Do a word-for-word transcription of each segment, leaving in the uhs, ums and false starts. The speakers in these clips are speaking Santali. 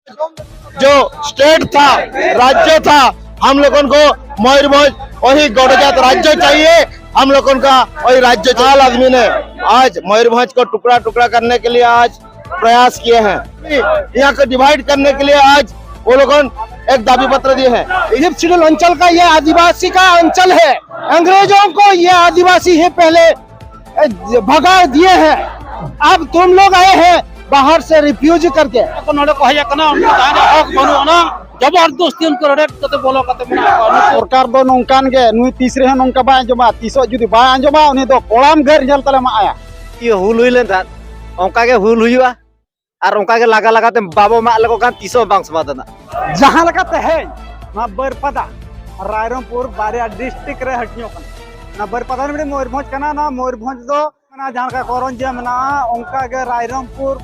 जो स्टेट था, राज्य था, हम लोगों को मयूरभंज वही गौड़जात राज्य चाहिए। हम लोगों का वही राज्य चाहिए। लाल आदमी ने आज मयूरभंज को टुकड़ा टुकड़ा करने के लिए आज प्रयास किए हैं। यहाँ को डिवाइड करने के लिए आज वो लोगों एक दाबी पत्र दिए हैं। फिफ्थ शेड्यूल अंचल का ये आदिवासी का अंचल है। अंग्रेजों को ये आदिवासी ही पहले, ए, भगा दिए हैं। अब तुम लोग आए हैं बाहर से रिफ्यूज करके। ᱱᱚᱰᱮ ᱠᱚ ᱦᱮᱡ ᱟᱠᱟᱱᱟ, ᱩᱱᱠᱩ ᱡᱟᱦᱟᱸ ᱡᱟᱦᱟᱸ ᱦᱚᱠ ᱵᱟᱹᱱᱩᱜ ᱟᱱᱟ, ᱡᱚᱵᱚᱨᱫᱚᱥᱛᱤ ᱩᱱᱠᱩ ᱨᱮᱰᱮᱫ ᱠᱟᱛᱮ ᱵᱚᱞᱚ ᱠᱟᱛᱮ ᱢᱮᱱᱟᱜ ᱠᱚᱣᱟ᱾ ᱱᱩᱠᱩ ᱥᱚᱨᱠᱟᱨ ᱫᱚ ᱱᱚᱝᱠᱟᱱ ᱜᱮ, ᱱᱩᱭ ᱛᱤᱥ ᱨᱮᱦᱚᱸ ᱱᱚᱝᱠᱟ ᱵᱟᱭ ᱟᱸᱡᱚᱢᱟ᱾ ᱛᱤᱥᱚᱜ ᱡᱩᱫᱤ ᱵᱟᱭ ᱟᱸᱡᱚᱢᱟ, ᱩᱱᱤ ᱫᱚ ᱠᱚᱲᱟᱢ ᱜᱮᱨ ᱧᱮᱞ ᱛᱟᱞᱮ ᱢᱟ ᱟᱭᱟ᱾ ᱤᱭᱟᱹ ᱦᱩᱞ ᱦᱩᱭ ᱞᱮᱱ ᱛᱟᱦᱮᱸᱫ, ᱚᱱᱠᱟ ᱜᱮ ᱦᱩᱞ ᱦᱩᱭᱩᱜᱼᱟ᱾ ᱟᱨ ᱚᱱᱠᱟ ᱜᱮ ᱞᱟᱜᱟ ᱞᱟᱜᱟ ᱛᱮ ᱵᱟᱵᱚ ᱢᱟᱜ ᱞᱮᱠᱚ ᱠᱷᱟᱱ ᱛᱤᱥ ᱦᱚᱸ ᱵᱟᱝ ᱥᱚᱢᱟᱫᱷᱟᱱᱟ᱾ ᱡᱟᱦᱟᱸ ᱞᱮᱠᱟ ᱛᱮᱦᱮᱧ ᱱᱚᱣᱟ ᱵᱟᱹᱨᱯᱟᱫᱟ, ᱨᱟᱭᱨᱚᱝᱯᱩᱨ ᱵᱟᱨᱭᱟ ᱰᱤᱥᱴᱨᱤᱠᱴ ᱨᱮ ᱦᱟᱹᱴᱤᱧᱚᱜ ᱠᱟᱱᱟ᱾ ᱱᱚᱣᱟ ᱵᱟᱹᱨᱯᱟᱫᱟ ᱢᱤᱫᱴᱮᱱ ᱢᱚᱭᱩᱨᱵᱷᱚᱸᱡᱽ ᱠᱟᱱᱟ, ᱱᱚᱣᱟ ᱢᱚᱭᱩᱨᱵᱷᱚᱸᱡᱽ ᱫᱚ ᱢᱮᱱᱟᱜᱼᱟ, ᱡᱟᱦᱟᱸ ᱞᱮᱠᱟ ᱠᱚᱨᱚᱧᱡᱤᱭᱟ ᱢᱮᱱᱟᱜᱼᱟ, ᱚᱱᱠᱟ ᱜᱮ ᱨᱟᱭᱨᱚᱝᱯᱩᱨ,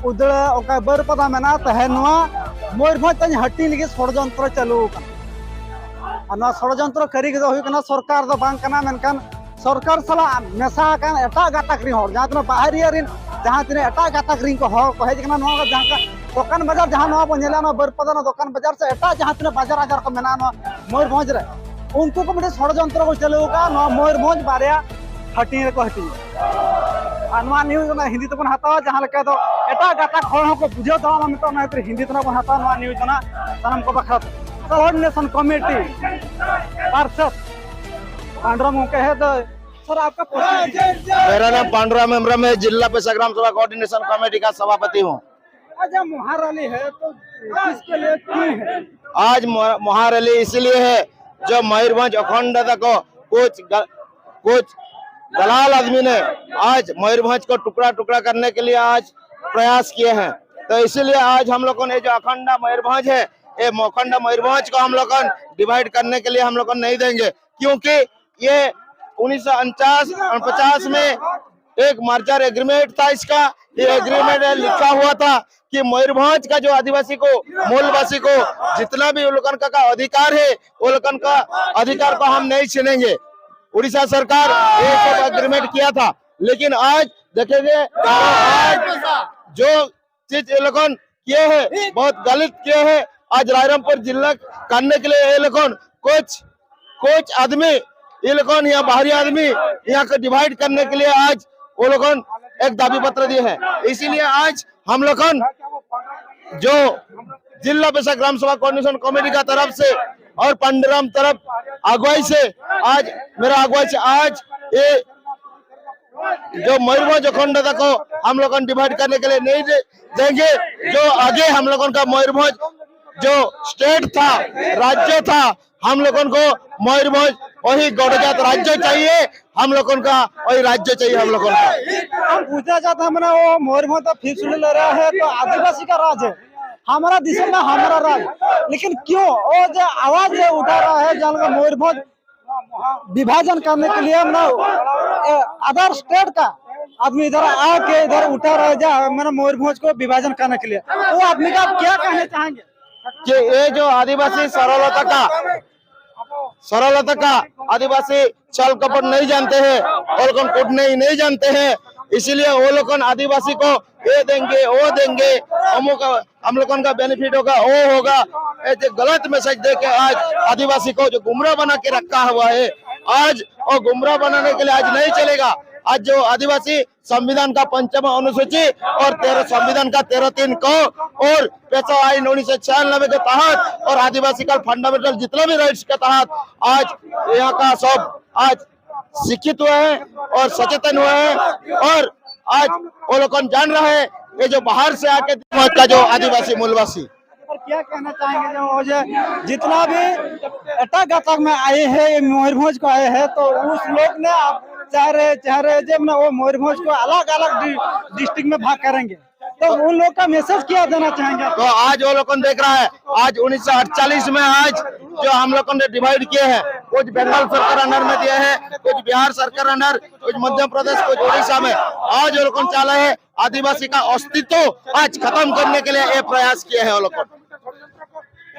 ᱩᱫᱽᱲᱟ, ᱚᱱᱠᱟ ᱵᱟᱹᱨᱯᱟᱫᱟ ᱢᱮᱱᱟᱜᱼᱟ᱾ ᱛᱮᱦᱮᱧ ᱱᱚᱣᱟ ᱢᱚᱭᱩᱨᱵᱷᱚᱸᱡᱽ ᱛᱮᱧ ᱦᱟᱹᱴᱤᱧ ᱞᱟᱹᱜᱤᱫ ᱥᱚᱲᱡᱚᱱᱛᱨᱚ ᱪᱟᱹᱞᱩ ᱟᱠᱟᱱᱟ᱾ ᱟᱨ ᱱᱚᱣᱟ ᱥᱚᱲᱡᱚᱱᱛᱨᱚ ᱠᱟᱹᱨᱤ ᱠᱚᱫᱚ ᱦᱩᱭᱩᱜ ᱠᱟᱱᱟ, ᱥᱚᱨᱠᱟᱨ ᱫᱚ ᱵᱟᱝ ᱠᱟᱱᱟ, ᱢᱮᱱᱠᱷᱟᱱ ᱥᱚᱨᱠᱟᱨ ᱥᱟᱞᱟᱜ ᱢᱮᱥᱟ ᱟᱠᱟᱱ ᱮᱴᱟᱜ ᱜᱟᱛᱟᱠ ᱨᱮᱱ ᱦᱚᱲ, ᱡᱟᱦᱟᱸ ᱛᱤᱱᱟᱹᱜ ᱵᱟᱦᱨᱤᱭᱟ ᱨᱮᱱ, ᱡᱟᱦᱟᱸ ᱛᱤᱱᱟᱹᱜ ᱮᱴᱟᱜ ᱜᱟᱛᱟᱠ ᱨᱮᱱ ᱠᱚ ᱦᱚᱲ ᱠᱚ ᱦᱮᱡ ᱟᱠᱟᱱᱟ, ᱱᱚᱣᱟ ᱠᱚ ᱡᱟᱦᱟᱸ ᱞᱮᱠᱟ ᱫᱚᱠᱟᱱ ᱵᱟᱡᱟᱨ, ᱡᱟᱦᱟᱸ ᱱᱚᱣᱟ ᱵᱚᱱ ᱧᱮᱞᱟ, ᱱᱚᱣᱟ ᱵᱟᱹᱨᱯᱟᱫᱟ ᱨᱮᱱᱟᱜ ᱫᱚᱠᱟᱱ ᱵᱟᱡᱟᱨ ᱥᱮ ᱮᱴᱟᱜ ᱡᱟᱦᱟᱸ ᱛᱤᱱᱟᱹᱜ ᱵᱟᱡᱟᱨ ᱟᱡᱟᱨ ᱠᱚ ᱢᱮᱱᱟᱜᱼᱟ ᱱᱚᱣᱟ ᱢᱚᱭᱩᱨᱵᱷᱚᱸᱡᱽ ᱨᱮ, ᱩᱱᱠᱩ ᱠᱚ ᱢᱤᱫᱴᱮᱱ ᱥᱚᱲᱡᱚᱱᱛᱨᱚ ᱠᱚ ᱪᱟᱹᱞᱩ ᱟᱠᱟᱫᱼᱟ, ᱱᱚᱣᱟ ᱢᱚᱭᱩᱨᱵᱷᱚᱸᱡᱽ ᱵᱟᱨᱭᱟ ᱦᱟᱹᱴᱤᱧ ᱨᱮᱠᱚ ᱦᱟᱹᱴᱤᱧᱟ᱾ ᱟᱨ ᱱᱚᱣᱟ ᱱᱤᱭᱩᱡᱽ ᱚᱱᱟ ᱦᱤᱱᱫᱤ ᱛᱮᱵᱚᱱ ᱦᱟᱛᱟᱣᱟ, ᱡᱟᱦᱟᱸ ᱞᱮᱠᱟ ᱫᱚ ᱮᱴᱟᱜ ᱜᱟᱛᱟᱠ ᱦᱚᱲ ᱦᱚᱸᱠᱚ ᱵᱩᱡᱷᱟᱹᱣ ᱫᱟᱲᱮᱭᱟᱜ ᱢᱟ ᱢᱮᱱᱛᱮ, ᱚᱱᱟ ᱠᱷᱟᱹᱛᱤᱨ ᱦᱤᱱᱫᱤ ᱛᱮ ᱵᱚᱱ ᱦᱟᱛᱟᱣᱟ ᱱᱚᱣᱟ ᱱᱤᱭᱩᱡᱽ ᱚᱱᱟ ᱥᱟᱱᱟᱢ ᱠᱚ ᱵᱟᱠᱷᱨᱟ ᱛᱮ᱾ ᱠᱳᱚᱨᱰᱤᱱᱮᱥᱚᱱ ᱠᱚᱢᱤᱴᱤ ᱯᱟᱨᱥᱮᱛ ᱯᱟᱱᱰᱩᱨᱟᱢ ᱜᱚᱢᱠᱮ ᱦᱮ ᱫᱚ ᱥᱟᱨ, ᱟᱯᱠᱟ ᱯᱚᱨᱤᱪᱚᱭ ᱫᱤᱡᱤᱭᱮ᱾ ᱢᱮᱨᱟ ᱱᱟᱢ ᱯᱟᱱᱰᱩᱨᱟᱢ ᱦᱮᱢᱵᱨᱚᱢ ᱦᱮ, ᱡᱤᱞᱟ ᱯᱮᱥᱟ ᱜᱨᱟᱢ ᱥᱚᱵᱷᱟ ᱠᱳᱚᱨᱰᱤᱱᱮᱥᱚᱱ ᱠᱚᱢᱤᱴᱤ ᱠᱟ ᱥᱚᱵᱷᱟᱯᱚᱛᱤ ᱦᱩᱸ᱾ ᱟᱪᱪᱷᱟ, ᱢᱚᱦᱟᱨᱟᱞᱤ ᱦᱮ ᱛᱚ ᱠᱤᱥᱠᱮ ᱞᱤᱭᱮ ᱠᱤᱭᱩᱸ ᱦᱮ? ᱟᱡ ᱢᱚ-, ᱢᱚᱦᱟᱨᱟᱞᱤ ᱤᱥᱤᱞᱤᱭᱮ ᱦᱮ ᱡᱚ ᱢᱚᱭᱩᱨᱵᱷᱚᱸᱡᱽ ᱚᱠᱷᱚᱸᱰ ᱫᱟᱠᱚ ᱠᱩᱪ ᱜᱟ-, ᱠᱩᱪ ᱫᱟᱞᱟᱞ ᱟᱫᱢᱤ ᱱᱮ ᱟᱡ ᱢᱚᱭᱩᱨᱵᱷᱚᱸᱡᱽ ᱠᱚ ᱴᱩᱠᱲᱟ ᱴᱩᱠᱲᱟ ᱠᱟᱨᱱᱮ ᱠᱮ ᱞᱤᱭᱮ ᱟᱡ ᱯᱨᱚᱭᱟᱥ ᱠᱤᱭᱮ ᱦᱮ᱾ ᱛᱚ ᱤᱥᱤᱞᱤᱭᱮ ᱟᱡ ᱦᱟᱢ ᱞᱚᱜ ᱠᱚ ᱱᱮ ᱡᱚ ᱚᱠᱷᱚᱸᱰ ᱢᱚᱭᱩᱨᱵᱷᱚᱸᱡᱽ ᱦᱮ, ᱮ ᱚᱠᱷᱚᱸᱰ ᱢᱚᱭᱩᱨᱵᱷᱚᱸᱡᱽ ᱠᱚ ᱦᱟᱢ ᱞᱚᱜ ᱠᱚ ᱰᱤᱵᱷᱟᱭᱤᱰ ᱠᱟᱨᱱᱮ ᱠᱮ ᱞᱤᱭᱮ ᱦᱟᱢ ᱞᱚᱜ ᱠᱚ ᱱᱮᱦᱤ ᱫᱮᱝᱜᱮ, ᱠᱤᱭᱩᱸᱠᱤ ᱭᱮ ᱩᱱᱤᱥ ᱥᱚ ᱩᱱᱪᱟᱥ ᱯᱚᱪᱟᱥ ᱢᱮ एक मर्जर एग्रीमेंट था इसका। ये एग्रीमेंट में लिखा हुआ था कि मयूरभंज का जो आदिवासी को, मूलवासी को जितना भी उन लोगन का, का अधिकार है, वो लोगन का अधिकार को हम नहीं छीनेंगे। उड़ीसा सरकार ये सब एग्रीमेंट किया था, लेकिन आज देखेंगे तो आज जो चीज ये लोगन किए हैं, बहुत गलत किए हैं। आज रायरंगपुर जिला करने के लिए ये लोगों कुछ कुछ आदमी, ये लोगों यहाँ बाहरी आदमी यहाँ को डिवाइड करने के लिए आज वो लोगों एक दाबी पत्र दिए हैं। इसीलिए आज हम लोगों जो जिला बेसा ग्राम सभा कोऑर्डिनेशन कमेटी का तरफ से और पंडराम तरफ अगुवाई से आज मेरा अगुवाई से आज ये जो मयूरभंज अखंडता को हम लोगों डिवाइड करने के लिए नहीं दे, देंगे। जो आगे हम लोगों का मयूरभंज जो स्टेट था, राज्य था, हम लोगों को मयूरभंज वही गौड़जात राज्य चाहिए। हम लोगों का वही राज्य चाहिए हम लोगों का। हम पूछना चाहते हैं, मैंने वो मयूरभंज तो फिर सुन ले रहा है, तो आदिवासी का राज है, हमारा दिशा में हमारा राज, लेकिन क्यों वो जो आवाज जो उठा रहा है, जहाँ का मयूरभंज विभाजन करने के लिए, मैंने अदर स्टेट का आदमी इधर आके इधर उठा रहा है, जहाँ मैंने मयूरभंज को विभाजन करने के लिए, वो आदमी का आप क्या कहना चाहेंगे? कि ये जो आदिवासी सरलता का सरलता का आदिवासी छल कपट नहीं जानते हैं, और कौन कुटने ही नहीं जानते हैं। इसीलिए वो लोग आदिवासी को ये देंगे, वो देंगे, अमुक हम लोगों का बेनिफिट होगा, वो होगा, ऐसे गलत मैसेज दे के आज आदिवासी को जो गुमराह बना के रखा हुआ है, आज वो गुमराह बनाने के लिए आज नहीं चलेगा। आज जो आदिवासी संविधान का पंचम अनुसूची और तेरह संविधान का तेरह तीन को और पेशा आइन उन्नीस सौ छियानवे के तहत और आदिवासी का फंडामेंटल जितना भी राइट्स के तहत आज यहाँ का सब आज शिक्षित हुए हैं और सचेतन हुए हैं और आज वो लोग जान रहा है ये जो बाहर से आके का जो आदिवासी मूलवासी। पर क्या कहना चाहेंगे जो वो जो जितना भी एटा गातक में आए हैं, ये मयूरभंज को आए हैं, तो उस लोग ने आप चाह रहे चाह रहे जो ना वो मयूरभंज को अलग अलग डिस्ट्रिक्ट में भाग करेंगे, तो उन लोग का मैसेज क्या देना चाहेंगे आप? तो आज वो लोग देख रहा है, आज उन्नीस सौ अड़तालीस में आज जो हम लोग ने डिवाइड किए हैं, कुछ बंगाल सरकार अंडर में दिए हैं, कुछ बिहार सरकार अंडर, कुछ मध्य प्रदेश, कुछ उड़ीसा में। आज वो लोग चाह रहे हैं आदिवासी का अस्तित्व आज खत्म करने के लिए ये प्रयास किए हैं वो लोग।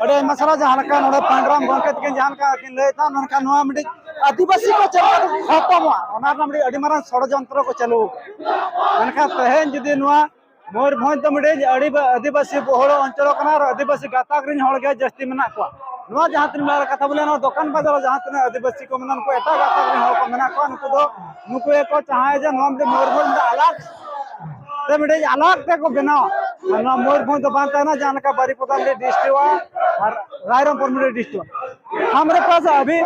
ᱟᱹᱰᱤ ᱟᱭᱢᱟ ᱥᱟᱨᱦᱟᱣ᱾ ᱡᱟᱦᱟᱸ ᱞᱮᱠᱟ ᱱᱚᱰᱮ ᱯᱟᱱᱰᱨᱟᱢ ᱜᱚᱢᱠᱮ ᱛᱟᱹᱠᱤᱱ ᱡᱟᱦᱟᱸ ᱞᱮᱠᱟ ᱠᱤᱱ ᱞᱟᱹᱭᱮᱫ ᱛᱟᱦᱮᱸ, ᱢᱮᱱᱠᱷᱟᱱ ᱱᱚᱣᱟ ᱢᱤᱫᱴᱤᱡ ᱟᱹᱫᱤᱵᱟᱹᱥᱤ ᱠᱚ ᱪᱮᱫ ᱞᱮᱠᱟ ᱠᱚ ᱠᱷᱚᱛᱚᱢᱚᱜᱼᱟ, ᱚᱱᱟ ᱨᱮᱱᱟᱜ ᱢᱤᱫᱴᱤᱡ ᱟᱹᱰᱤ ᱢᱟᱨᱟᱝ ᱥᱚᱲᱚᱡᱚᱱᱛᱨᱚ ᱠᱚ ᱪᱟᱹᱞᱩ ᱟᱠᱟᱫᱟ᱾ ᱢᱮᱱᱠᱷᱟᱱ ᱛᱮᱦᱮᱧ ᱡᱩᱫᱤ ᱱᱚᱣᱟ ᱢᱚᱭᱩᱨᱵᱷᱚᱸᱡᱽ ᱫᱚ ᱢᱤᱫᱴᱤᱡ ᱟᱹᱰᱤ ᱵᱟ-, ᱟᱹᱫᱤᱵᱟᱹᱥᱤ ᱵᱚᱦᱩᱞ ᱚᱧᱪᱚᱞ ᱠᱟᱱᱟ ᱟᱨ ᱟᱹᱫᱤᱵᱟᱹᱥᱤ ᱜᱟᱛᱟᱠ ᱨᱮᱱ ᱦᱚᱲ ᱜᱮ ᱡᱟᱹᱥᱛᱤ ᱢᱮᱱᱟᱜ ᱠᱚᱣᱟ᱾ ᱱᱚᱣᱟ ᱡᱟᱦᱟᱸ ᱛᱤᱱᱟᱹᱜ ᱢᱮᱱᱟᱜ ᱠᱟᱛᱷᱟ ᱵᱚᱞᱮ, ᱱᱚᱣᱟ ᱫᱚᱠᱟᱱ ᱵᱟᱡᱟᱨ ᱨᱮ ᱡᱟᱦᱟᱸ ᱛᱤᱱᱟᱹᱜ ᱟᱹᱫᱤᱵᱟᱹᱥᱤ ᱠᱚ ᱢᱮᱱᱟᱜ ᱠᱚᱣᱟ, ᱮᱴᱟᱜ ᱜᱟᱛᱟᱠ ᱨᱮᱱ ᱦᱚᱲ ᱠᱚ ᱢᱮᱱᱟᱜ ᱠᱚᱣᱟ, ᱱᱩᱠᱩ ᱫᱚ, ᱱᱩᱠᱩ ᱜᱮᱠᱚ ᱪᱟᱦᱟᱭᱟ ᱡᱮ ᱱᱚᱣᱟ ᱢᱤᱫᱴᱤᱡ ᱢᱚᱭᱩᱨᱵᱷᱚᱸᱡᱽ ᱢᱤᱫᱴᱤᱡ ᱟᱞᱟᱜᱽ ᱛᱮ ᱢᱤᱫᱴᱤᱡ ᱟᱞᱟᱜᱽ ᱛᱮᱠᱚ ᱵᱮᱱᱟᱣᱟ᱾ ᱟᱨ ᱱᱚᱣᱟ ᱢᱚᱭᱩᱨᱵᱷᱚᱸᱡᱽ ᱫᱚ ᱵᱟᱝ ᱛᱟᱦᱮᱱᱟ, ᱡᱟᱦᱟᱸ ᱞᱮᱠᱟ ᱵᱟᱨᱤᱯᱚᱫᱟ ᱢᱤᱫᱴᱤᱡ ᱰᱤᱥᱴᱨᱤᱠᱴ ᱟᱨ ᱨᱟᱭᱨᱚᱝᱯᱩᱨ ᱢᱤᱫᱴᱤᱡ ᱰᱤᱥᱴᱨᱤᱠᱴ᱾ हमारे पास अभी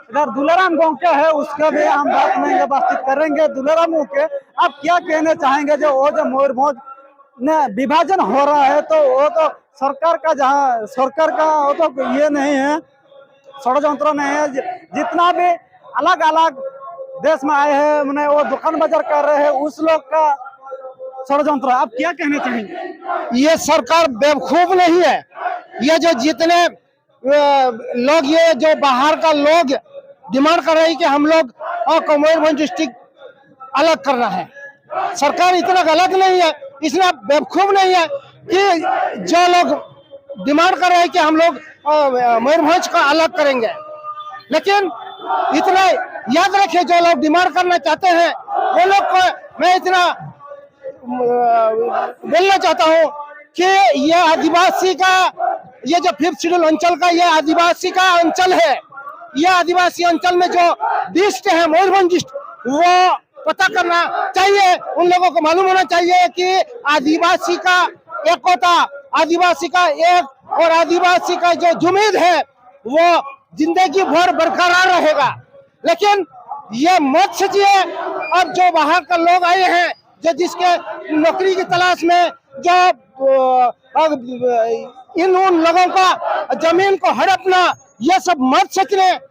इधर दुलाराम गोंके है, उसका भी हम बात लेंगे, बातचीत करेंगे। दुलाराम गोंके, आप क्या कहना चाहेंगे जो वो जो मयूरभंज में विभाजन हो रहा है, तो वो तो सरकार का, जहाँ सरकार का वो तो ये नहीं है, षड्यंत्र नहीं है। जि-, जितना भी अलग अलग देश में आए हैं, मैंने वो दुकान बाजार कर रहे हैं, उस लोग का षड्यंत्र। आप क्या कहना चाहेंगे? ये सरकार बेवकूफ नहीं है। ये जो जितने अ, लोग, ये जो बाहर का लोग डिमांड कर रहे हैं कि हम लोग, अ, को मयूरभंज डिस्ट्रिक्ट अलग करना है, सरकार इतना गलत नहीं है। इसलिए आप बेवकूफ नहीं है कि जो लोग डिमांड कर रहे हैं कि हम लोग, अ, मयूरभंज को अलग करेंगे, लेकिन इतना याद रखिए, जो लोग डिमांड करना चाहते हैं, वो लोग को मैं इतना बोलना चाहता हूँ कि ये आदिवासी का, ये जो फिफ्थ शेड्यूल अंचल का, ये आदिवासी का अंचल है। ये आदिवासी अंचल में जो डिस्ट्रिक्ट है, मयूरभंज डिस्ट्रिक्ट, वो पता करना चाहिए। उन लोगों को मालूम होना चाहिए कि आदिवासी का एकता, आदिवासी का एक और आदिवासी का जो जुमीद है, वो जिंदगी भर बरकरार रहेगा। लेकिन ये मत सोचिए, अब जो बाहर का लोग आए हैं, जो जिसके नौकरी की तलाश में, जो, अ, अ, इन उन लोगों का जमीन को हड़पना, ये सब मत सोचने, अ,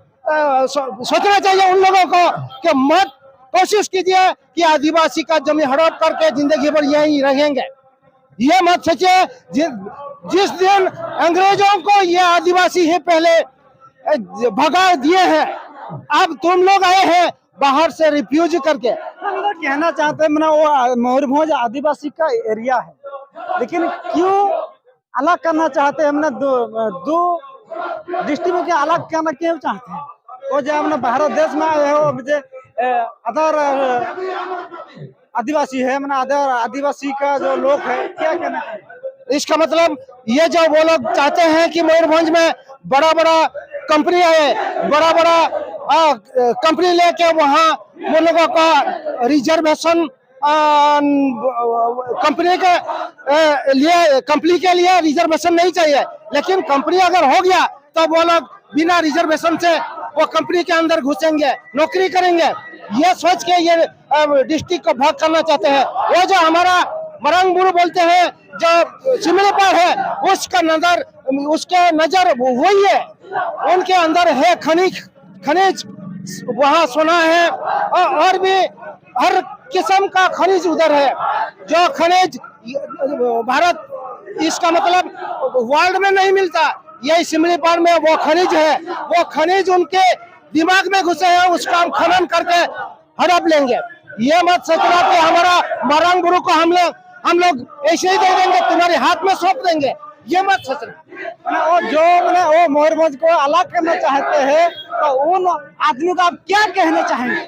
सो-, सोचना चाहिए उन लोगों को कि मत कोशिश कीजिए कि आदिवासी का जमीन हड़प करके जिंदगी भर यहीं रहेंगे। ये मत सोचिए, जि-, जिस दिन अंग्रेजों को ये आदिवासी ही पहले, अ, भगा दिए हैं, अब तुम लोग आए हैं, बाहर से रिफ्यूज करके। हम लोग कहना चाहते हैं, मैंने वो, आ, मयूरभंज आदिवासी का एरिया है, लेकिन क्यों अलग करना चाहते हैं? हमने दो, दो डिस्ट्रिक्ट में क्या अलग करना क्यों चाहते हैं? वो जो हमने भारत देश में आए हो, अब जे, ए, अदर, अ, आदिवासी है, मैंने अदर आदिवासी का जो लोग है, क्या कहना चाहिए? इसका मतलब ये जो वो लोग चाहते हैं कि मयूरभंज में बड़ा बड़ा कंपनी आए, बड़ा बड़ा कंपनी लेके वहाँ वो लोगों का रिजर्वेशन कंपनी के लिए, कंपनी के लिए रिजर्वेशन नहीं चाहिए। लेकिन कंपनी अगर हो गया तो वो लोग बिना रिजर्वेशन से वो कंपनी के अंदर घुसेंगे, नौकरी करेंगे। ये सोच के ये डिस्ट्रिक्ट को भाग करना चाहते हैं। वो जो हमारा मरंग बुरु बोलते हैं, जो सिमलीपाल है, उसका नजर, उसके नजर वही है, उनके अंदर है खनिज, खनिज वहाँ सोना है और, और भी हर किस्म का खनिज उधर है। जो खनिज भारत, इसका मतलब वर्ल्ड में नहीं मिलता, यही सिमलीपाल में वो खनिज है। वो खनिज उनके दिमाग में घुसे हैं, उसका हम खनन करके हड़प लेंगे। ये मत सोचना कि हमारा मरंग बुरु को हम लोग हम लोग ऐसे ही दे देंगे, तुम्हारे हाथ में सौंप देंगे, ये मत सोचना। मैंने वो जो मैंने वो मयूरभंज को अलग करना चाहते हैं, तो उन आदमी को आप क्या कहना चाहेंगे?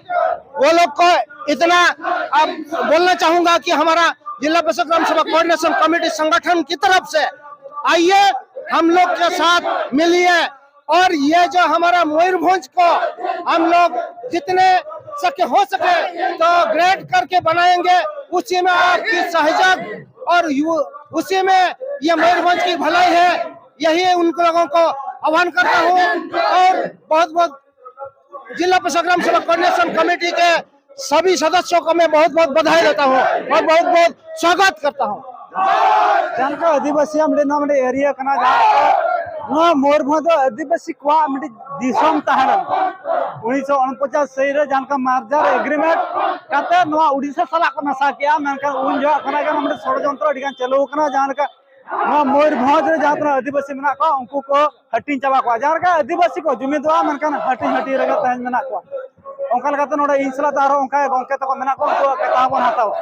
वो लोग को इतना अब बोलना चाहूंगा कि हमारा जिला परिषद ग्राम सभा कोऑर्डिनेशन कमेटी संगठन की तरफ से आइए, हम लोग के साथ मिलिए और ये जो हमारा मयूरभंज को हम लोग जितने सके हो सके तो ग्रेड करके बनाएंगे। उसी में आपकी सहयोग और यू उसी में ये मयूरभंज की भलाई है। यही उन लोगों को आह्वान करता हूँ और बहुत बहुत जिला परिषद ग्राम सभा कोऑर्डिनेशन कमेटी के सभी सदस्यों को मैं बहुत बहुत बधाई देता हूँ और बहुत बहुत स्वागत करता हूँ। जानका आदिवासी ᱢᱤᱫᱴᱮᱱ ᱱᱚᱣᱟ ᱢᱤᱫᱴᱮᱱ ᱮᱨᱤᱭᱟ ᱠᱟᱱᱟ, ᱡᱟᱦᱟᱸ ᱱᱚᱣᱟ ᱢᱚᱭᱩᱨᱵᱷᱚᱸᱡᱽ ᱫᱚ ᱟᱹᱫᱤᱵᱟᱹᱥᱤ ᱠᱚᱣᱟᱜ ᱢᱤᱫᱴᱮᱱ ᱫᱤᱥᱚᱢ ᱛᱟᱦᱮᱸ ᱞᱮᱱᱟ᱾ ᱩᱱᱤᱥᱥᱚ ᱩᱱᱯᱚᱪᱟᱥ ᱥᱟᱹᱦᱤᱛ ᱨᱮ ᱡᱟᱦᱟᱸ ᱞᱮᱠᱟ ᱢᱟᱨᱡᱟᱨ ᱮᱜᱽᱨᱤᱢᱮᱱᱴ ᱠᱟᱛᱮ ᱱᱚᱣᱟ ᱩᱰᱤᱥᱟ ᱥᱟᱞᱟᱜ ᱠᱚ ᱢᱮᱥᱟ ᱠᱮᱜᱼᱟ, ᱢᱮᱱᱠᱷᱟᱱ ᱩᱱ ᱡᱚᱦᱚᱜ ᱠᱷᱚᱱᱟᱜ ᱜᱮ ᱱᱚᱣᱟ ᱢᱤᱫᱴᱮᱱ ᱥᱚᱲᱚᱡᱚᱱᱛᱨᱚ ᱟᱹᱰᱤ ᱜᱟᱱ ᱪᱟᱹᱞᱩ ᱟᱠᱟᱱᱟ, ᱡᱟᱦᱟᱸ ᱞᱮᱠᱟ ᱱᱚᱣᱟ ᱢᱚᱭᱩᱨᱵᱷᱚᱸᱡᱽ ᱨᱮ ᱡᱟᱦᱟᱸ ᱛᱤᱱᱟᱹᱜ ᱟᱹᱫᱤᱵᱟᱹᱥᱤ ᱢᱮᱱᱟᱜ ᱠᱚᱣᱟ ᱩᱱᱠᱩ ᱠᱚ ᱦᱟᱹᱴᱤᱧ ᱪᱟᱵᱟ ᱠᱚᱣᱟ, ᱡᱟᱦᱟᱸ ᱞᱮᱠᱟ ᱟᱹᱫᱤᱵᱟᱹᱥᱤ ᱠᱚ ᱡᱩᱢᱤᱫᱚᱜᱼᱟ, ᱢᱮᱱᱠᱷᱟᱱ ᱦᱟᱹᱴᱤᱧ ᱦᱟᱹᱴᱤᱧ ᱨᱮᱜᱮ ᱛᱮᱦᱮᱧ ᱢᱮᱱᱟᱜ ᱠᱚᱣᱟ᱾ ᱚᱱᱠᱟ ᱞᱮᱠᱟᱛᱮ ᱱᱚᱰᱮ ᱤᱧ ᱥᱟᱞᱟᱜ ᱛᱮ ᱟᱨᱦᱚᱸ ᱚᱱᱠᱟ ᱜᱚᱢᱠᱮ ᱛᱟᱠᱚ ᱢᱮᱱᱟᱜ ᱠᱚᱣᱟ, ᱩᱱᱠᱩᱣᱟᱜ ᱠᱟᱛᱷᱟ ᱦᱚᱸᱵᱚᱱ ᱦᱟᱛᱟᱣᱟ᱾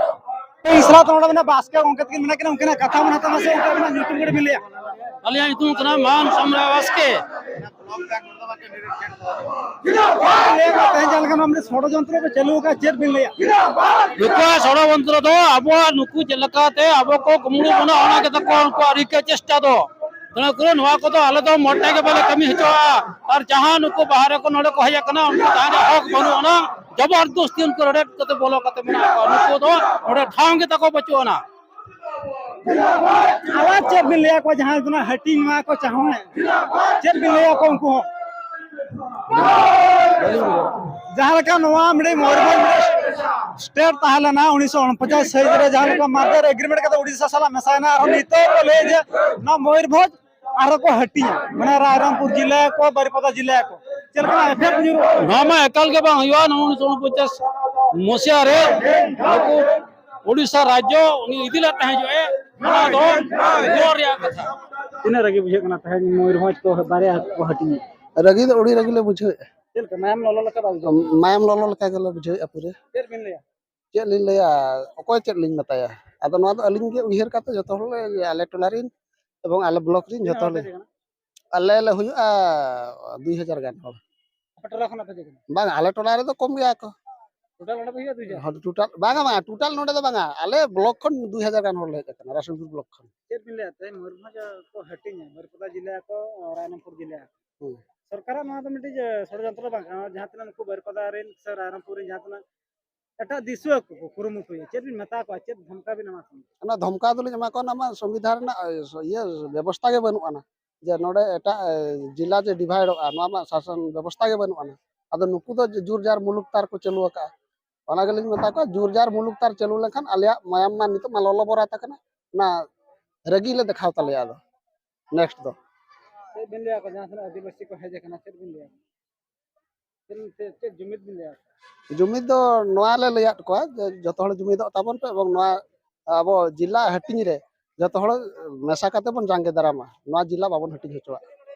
ᱤᱧ ᱥᱟᱞᱟᱜ ᱛᱮ ᱱᱚᱰᱮ ᱢᱮᱱᱟᱜ ᱵᱟᱥᱠᱮ ᱜᱚᱢᱠᱮ ᱛᱟᱹᱠᱤᱱ ᱢᱮᱱᱟᱜ ᱠᱤᱱᱟ, ᱩᱱᱠᱤᱱᱟᱜ ᱠᱟᱛᱷᱟ ᱵᱚᱱ ᱦᱟᱛᱟᱣᱟ᱾ ᱢᱟᱥᱮ ᱜᱚᱢᱠᱮ, ᱟᱹᱵᱤᱱᱟᱜ ᱧᱩᱛᱩᱢ ᱠᱟᱹᱴᱤᱡ ᱵᱤᱱ ᱞᱟᱹᱭᱟ? ᱟᱹᱞᱤᱧᱟᱜ ᱧᱩᱛᱩᱢ ᱠᱟᱱᱟ ᱢᱟᱱ ᱥᱟᱢᱨᱟ ᱵᱟᱥᱠᱮ᱾ ᱞᱟᱹᱭ ᱟᱠᱚ ᱛᱮᱦᱮᱧ ᱡᱟᱦᱟᱸ ᱞᱮᱠᱟ ᱱᱚᱣᱟ ᱢᱤᱫᱴᱮᱱ ᱥᱚᱲᱚᱡᱚᱱᱛᱨᱚ ᱯᱮ ᱪᱟᱹᱞᱩ ᱟᱠᱟᱫ, ᱪᱮᱫ ᱵᱤᱱ ᱞᱟᱹᱭᱟ? ᱱᱩᱠᱩᱣᱟᱜ ᱥᱚᱲᱚᱡᱚᱱᱛᱨᱚ ᱫᱚ ᱟᱵᱚᱣᱟᱜ ᱱᱩᱠᱩ ᱪᱮᱫ ᱞᱮᱠᱟᱛᱮ ᱟᱵᱚ ᱠᱚ ᱠᱩᱢᱵᱽᱲᱩ ᱵᱚᱱᱟ, ᱚᱱᱟ ᱜᱮᱛᱟ ᱠᱚ ᱩᱱᱠᱩᱣᱟᱜ ᱨᱤᱠᱟᱹ ᱪᱮᱥᱴᱟ ᱫᱚ᱾ ᱛᱮᱱᱟᱹ ᱠᱚᱨᱮ ᱱᱚᱣᱟ ᱠᱚᱫᱚ ᱟᱞᱮ ᱫᱚ ᱢᱚᱴᱮ ᱜᱮ ᱵᱟᱞᱮ ᱠᱟᱹᱢᱤ ᱦᱚᱪᱚᱣᱟᱜᱼᱟ᱾ ᱟᱨ ᱡᱟᱦᱟᱸ ᱱᱩᱠᱩ ᱵᱟᱦᱨᱮ ᱠᱚ ᱱᱚᱰᱮ ᱠᱚ ᱦᱮᱡ ᱟᱠᱟᱱᱟ, ᱩᱱᱠᱩ ᱛᱟᱦᱮᱸ ᱨᱮᱭᱟᱜ ᱦᱚᱠ ᱵᱟᱹᱱᱩᱜ ᱟᱱᱟ᱾ ᱡᱚᱵᱚᱨᱫᱚᱥᱛᱤ ᱩᱱᱠᱩ ᱨᱮᱰᱮᱫ ᱠᱟᱛᱮ ᱵᱚᱞᱚ ᱠᱟᱛᱮ ᱢᱮᱱᱟᱜ ᱠᱚᱣᱟ᱾ ᱱᱩᱠᱩ ᱫᱚ ᱱᱚᱰᱮ ᱴᱷᱟᱶ ᱜᱮ ᱛᱟᱠᱚ ᱵᱟᱹᱪᱩᱜ ᱟᱱᱟ᱾ ᱟᱵᱟᱨ ᱪᱮᱫ ᱵᱤᱱ ᱞᱟᱹᱭᱟ ᱠᱚᱣᱟ ᱡᱟᱦᱟᱸᱭ ᱫᱚ ᱱᱟᱜ ᱦᱟᱹᱴᱤᱧ ᱱᱚᱣᱟ ᱠᱚ ᱪᱟᱦᱚᱣᱟ? ᱪᱮᱫ ᱵᱤᱱ ᱞᱟᱹᱭᱟ ᱠᱚᱣᱟ ᱩᱱᱠᱩ ᱦᱚᱸ? ᱡᱟᱦᱟᱸ ᱞᱮᱠᱟ ᱱᱚᱣᱟ ᱢᱤᱫᱴᱮᱱ ᱢᱚᱭᱩᱨᱵᱷᱚᱸᱡᱽ ᱢᱤᱫᱴᱮᱱ state ᱛᱟᱦᱮᱸ ᱞᱮᱱᱟ ᱩᱱᱤᱥᱥᱚ ᱩᱱᱯᱚᱧᱪᱟᱥ ᱥᱟᱹᱦᱤᱛ ᱨᱮ, ᱡᱟᱦᱟᱸ ᱞᱮᱠᱟ merger agreement ᱠᱟᱛᱮ ᱩᱲᱤᱥᱥᱟ ᱥᱟᱞᱟᱜ ᱢᱮᱥᱟᱭᱮᱱᱟ, ᱟᱨᱦᱚᱸ ᱱᱤᱛᱚᱜ ᱠᱚ ᱞᱟᱹᱭᱟ ᱡᱮ ᱱᱚᱣᱟ ᱢᱚᱭᱩᱨᱵᱷᱚᱸᱡᱽ ᱟᱨᱦᱚᱸ ᱠᱚ ᱦᱟᱹᱴᱤᱧᱟ, ᱢᱟᱱᱮ ᱨᱟᱭᱨᱚᱝᱯᱩᱨ ᱡᱮᱞᱟ ᱠᱚ, ᱵᱟᱨᱤᱯᱟᱫᱟ ᱡᱮᱞᱟ ᱠᱚ᱾ ᱪᱮᱫ ᱞᱮᱠᱟ effect ᱧᱩᱨᱩᱜᱼᱟ? ᱱᱚᱣᱟ ᱢᱟ ᱮᱠᱟᱞ ᱜᱮ ᱵᱟᱝ ᱦᱩᱭᱩᱜᱼᱟ᱾ ᱱᱚᱣᱟ ᱩᱱᱤᱥᱥᱚ ᱩᱱᱯᱚᱧᱪᱟᱥ ᱢᱚᱥᱤᱦᱟ ᱨᱮ ᱱᱩᱠᱩ ᱩᱲᱤᱥᱥᱟ ᱨᱟᱡᱽᱡᱚ ᱩᱱᱤ ᱤᱫᱤ ᱞᱮᱫ ᱛᱟᱦᱮᱸ ᱡᱚᱜᱼᱮ, ᱚᱱᱟ ᱫᱚ ᱜᱚᱲ ᱨᱮᱭᱟᱜ ᱠᱟᱛᱷᱟ᱾ ᱛᱤᱱᱟᱹᱜ ᱨᱟᱹᱜᱤ ᱵᱩᱡᱷᱟᱹᱜ ᱠᱟᱱᱟ ᱛᱮᱦᱮᱧ ᱢᱚᱭᱩᱨᱵᱷᱚᱸᱡᱽ ᱠᱚ ᱵᱟᱨᱭᱟ ᱠᱚ ᱦᱟᱹᱴᱤᱧᱟ? ᱨᱟᱹᱜᱤ ᱫᱚ ᱟᱹᱰᱤ ᱨᱟᱹᱜᱤ ᱞᱮ ᱵᱩᱡᱷᱟᱹᱣᱮᱫᱼᱟ᱾ ᱪᱮᱫ ᱞᱮᱠᱟ ᱢᱟᱭᱟᱢ ᱞᱚᱞᱚ ᱞᱮᱠᱟ ᱵᱟᱝ ᱟᱹᱭᱠᱟᱹᱜ ᱠᱟᱱᱟ? ᱢᱟᱭᱟᱢ ᱞᱚᱞᱚ ᱞᱮᱠᱟ ᱜᱮᱞᱮ ᱵᱩᱡᱷᱟᱹᱣᱮᱫᱼᱟ ᱯᱩᱨᱟᱹ᱾ ᱪᱮᱫ ᱵᱤᱱ ᱞᱟᱹᱭᱟ? ᱪᱮᱫ ᱞᱤᱧ ᱞᱟᱹᱭᱟ, ᱚᱠᱚᱭ ᱪᱮᱫ ᱞᱤᱧ ᱢᱮᱛᱟᱭᱟ? ᱟᱫᱚ ᱱᱚᱣᱟ ᱫᱚ ᱟᱹᱞᱤᱧ ᱜᱮ ᱩᱭᱦᱟᱹᱨ ᱠᱟᱛᱮ ᱡᱚᱛᱚ ᱦᱚᱲ ᱞᱮ, ᱟᱞᱮ ᱴᱚᱞᱟ ᱨᱮᱱ ᱮᱵᱚᱝ ᱟᱞᱮ block ᱨᱮᱱ ᱛᱤᱱᱟᱹᱜ ᱡᱚᱛᱚ ᱦᱚᱲ ᱞᱮ, ᱯᱮ ᱦᱮᱡ ᱟᱠᱟᱱᱟ? ᱟᱞᱮ ᱞᱮ ᱦᱩᱭᱩᱜᱼᱟ ᱫᱩᱭ ᱦᱟᱡᱟᱨ ᱜᱟᱱ ᱦᱚᱲ᱾ ᱟᱯᱮ ᱴᱚᱞᱟ ᱠᱷᱚᱱᱟᱜ ᱯᱮ ᱦᱮᱡ ᱟᱠᱟᱱᱟ? ᱵᱟᱝ, ᱟᱞᱮ ᱴᱚᱞᱟ ᱨᱮᱫᱚ ᱠᱚᱢ ᱜᱮᱭᱟ ᱠᱚ᱾ Total ᱱᱚᱰᱮ ᱯᱮ ᱦᱩᱭᱩᱜᱼᱟ ᱫᱩᱭ ᱦᱟᱡᱟᱨ? ᱦᱚᱲ total ᱵᱟᱝᱟ, ᱵᱟᱝᱟ, total ᱱᱚᱰᱮ ᱫᱚ ᱵᱟᱝᱟ, ᱟᱞᱮ block ᱠᱷᱚᱱ ᱫᱩᱭ ᱦᱟᱡᱟᱨ ᱜᱟᱱ ᱦᱚᱲ ᱞᱮ ᱦᱮᱡ ᱟᱠᱟᱱᱟ ᱨᱟᱥᱩᱞᱯᱩᱨ block ᱠᱷᱚᱱ᱾ ᱪᱮᱫ ᱵᱤᱱ ᱞᱟᱹᱭᱟ, ᱛᱮᱦᱮᱧ ᱢᱚᱭᱩᱨᱵᱷᱚᱸᱡᱽ ᱠᱚ ᱦᱟᱹᱴᱤᱧᱟ, ᱵᱟᱹᱨᱤᱯᱟᱫᱟ ᱡᱮᱞᱟ ᱠᱚ, ᱨᱟᱭᱨᱚᱝᱯᱩᱨ ᱡᱮᱞᱟ ᱠᱚ᱾ ᱦᱩᱸ᱾ ᱥᱚᱨᱠᱟᱨᱟᱜ ᱱᱚᱣᱟ ᱫᱚ ᱢᱤᱫᱴᱤᱡ, ᱮ, ᱥᱚᱲᱭᱚᱱᱛᱨᱚ ᱵᱟᱝ ᱠᱟᱱᱟ? ᱡᱟᱦᱟᱸ ᱛᱤᱱᱟᱹᱜ ᱱᱩᱠᱩ ᱵᱟᱹᱨᱤᱯᱟᱫᱟ ᱨᱮᱱ ᱥᱮ ᱨᱟᱭᱨᱚᱝᱯᱩᱨ ᱨᱮᱱ ᱡᱟᱦᱟᱸ ᱛᱤᱱᱟᱹᱜ ᱮᱴᱟᱜ ᱫᱤᱥᱩᱣᱟᱹ ᱠᱚ ᱠᱚ ᱠᱩᱨᱩᱢᱩᱴᱩᱭᱟ, ᱪᱮᱫ ᱵᱤᱱ ᱢᱮᱛᱟ ᱠᱚᱣᱟ, ᱪᱮᱫ ᱫᱷᱚᱢᱠᱟ ᱵᱤᱱ ᱮᱢᱟ ᱠᱚᱣᱟ? ᱚᱱᱟ ᱫᱷᱚᱢᱠᱟ ᱫᱚᱞᱤᱧ ᱮᱢᱟ ᱠᱚᱣᱟ, ᱚᱱᱟ ᱢᱟ ᱥᱚᱝᱵᱤᱫᱷᱟᱱ ᱨᱮᱱᱟᱜ, ᱮ, ᱤᱭᱟᱹ ᱵᱮᱵᱚᱥᱛᱷᱟ ᱜᱮ ᱵᱟᱹᱱᱩᱜ ᱟᱱᱟ, ᱡᱮ ᱱᱚᱰᱮ ᱮᱴᱟᱜ, ᱮ, ᱡᱮᱞᱟ ᱡᱮ ᱰᱤᱵᱷᱟᱭᱤᱰᱚᱜᱼᱟ, ᱱᱚᱣᱟ ᱢᱟ ᱥᱟᱥᱚᱱ ᱵᱮᱵᱚᱥᱛᱷᱟ ᱜᱮ ᱵᱟᱹᱱᱩᱜ ᱟᱱᱟ᱾ ᱟᱫᱚ ᱱᱩᱠᱩ ᱫᱚ ᱡᱩᱨ ᱡᱟᱨ ᱢᱩᱞᱩᱠ ᱛᱟᱨ ᱠᱚ ᱪᱟᱹᱞᱩ ᱟᱠᱟᱫᱼᱟ᱾ ᱚᱱᱟ ᱜᱮᱞᱤᱧ ᱢᱮᱛᱟ ᱠᱚᱣᱟ, ᱡᱩᱨ ᱡᱟᱨ ᱢᱩᱞᱩᱠ ᱛᱟᱨ ᱪᱟᱹᱞᱩ ᱞᱮᱱᱠᱷᱟᱱ ᱟᱞᱮᱭᱟᱜ ᱢᱟᱭᱟᱢ ᱢᱟ ᱱᱤᱛᱚᱜ ᱢᱟ ᱞᱚᱞᱚ ᱵᱚᱨᱟ ᱛᱟᱠᱟᱱᱟ, ᱚᱱᱟ ᱨᱟᱹᱜᱤ ᱞᱮ ᱫᱮᱠᱷᱟᱣ ᱛᱟᱞᱮᱭᱟ᱾ ᱟᱫᱚ next ᱫᱚ ᱪᱮᱫ ᱵᱤᱱ ᱞᱟᱹᱭᱟ, ᱠᱚ ᱡᱟᱦᱟᱸ ᱛᱤᱱᱟᱹᱜ ᱟᱹᱫᱤᱵᱟᱹᱥᱤ ᱠᱚ ᱦᱮᱡ ᱟᱠᱟᱱᱟ, ᱪᱮᱫ ᱵᱤᱱ ᱞᱟᱹᱭᱟ? ᱪᱮᱫ, ᱪᱮᱫ, ᱪᱮᱫ ᱡᱩᱢᱤᱫ ᱵᱤᱱ ᱞᱟᱹᱭᱟ? ᱡᱩᱢᱤᱫ ᱫᱚ ᱱᱚᱣᱟ ᱞᱮ ᱞᱟᱹᱭᱟᱫ ᱠᱚᱣᱟ ᱡᱮ ᱡᱚᱛᱚ ᱦᱚᱲ ᱡᱩᱢᱤᱫᱚᱜ ᱛᱟᱵᱚᱱ ᱯᱮ ᱮᱵᱚᱝ ᱱᱚᱣᱟ ᱟᱵᱚ ᱡᱮᱞᱟ ᱦᱟᱹᱴᱤᱧ ᱨᱮ ᱡᱚᱛᱚ ᱦᱚᱲ ᱢᱮᱥᱟ ᱠᱟᱛᱮ ᱵᱚᱱ ᱡᱟᱸᱜᱮ ᱫᱟᱨᱟᱢᱟ, ᱱᱚᱣᱟ ᱡᱮᱞᱟ ᱵᱟᱵᱚᱱ ᱦᱟᱹᱴᱤᱧ ᱦᱚᱪᱚᱣᱟᱜᱼᱟ᱾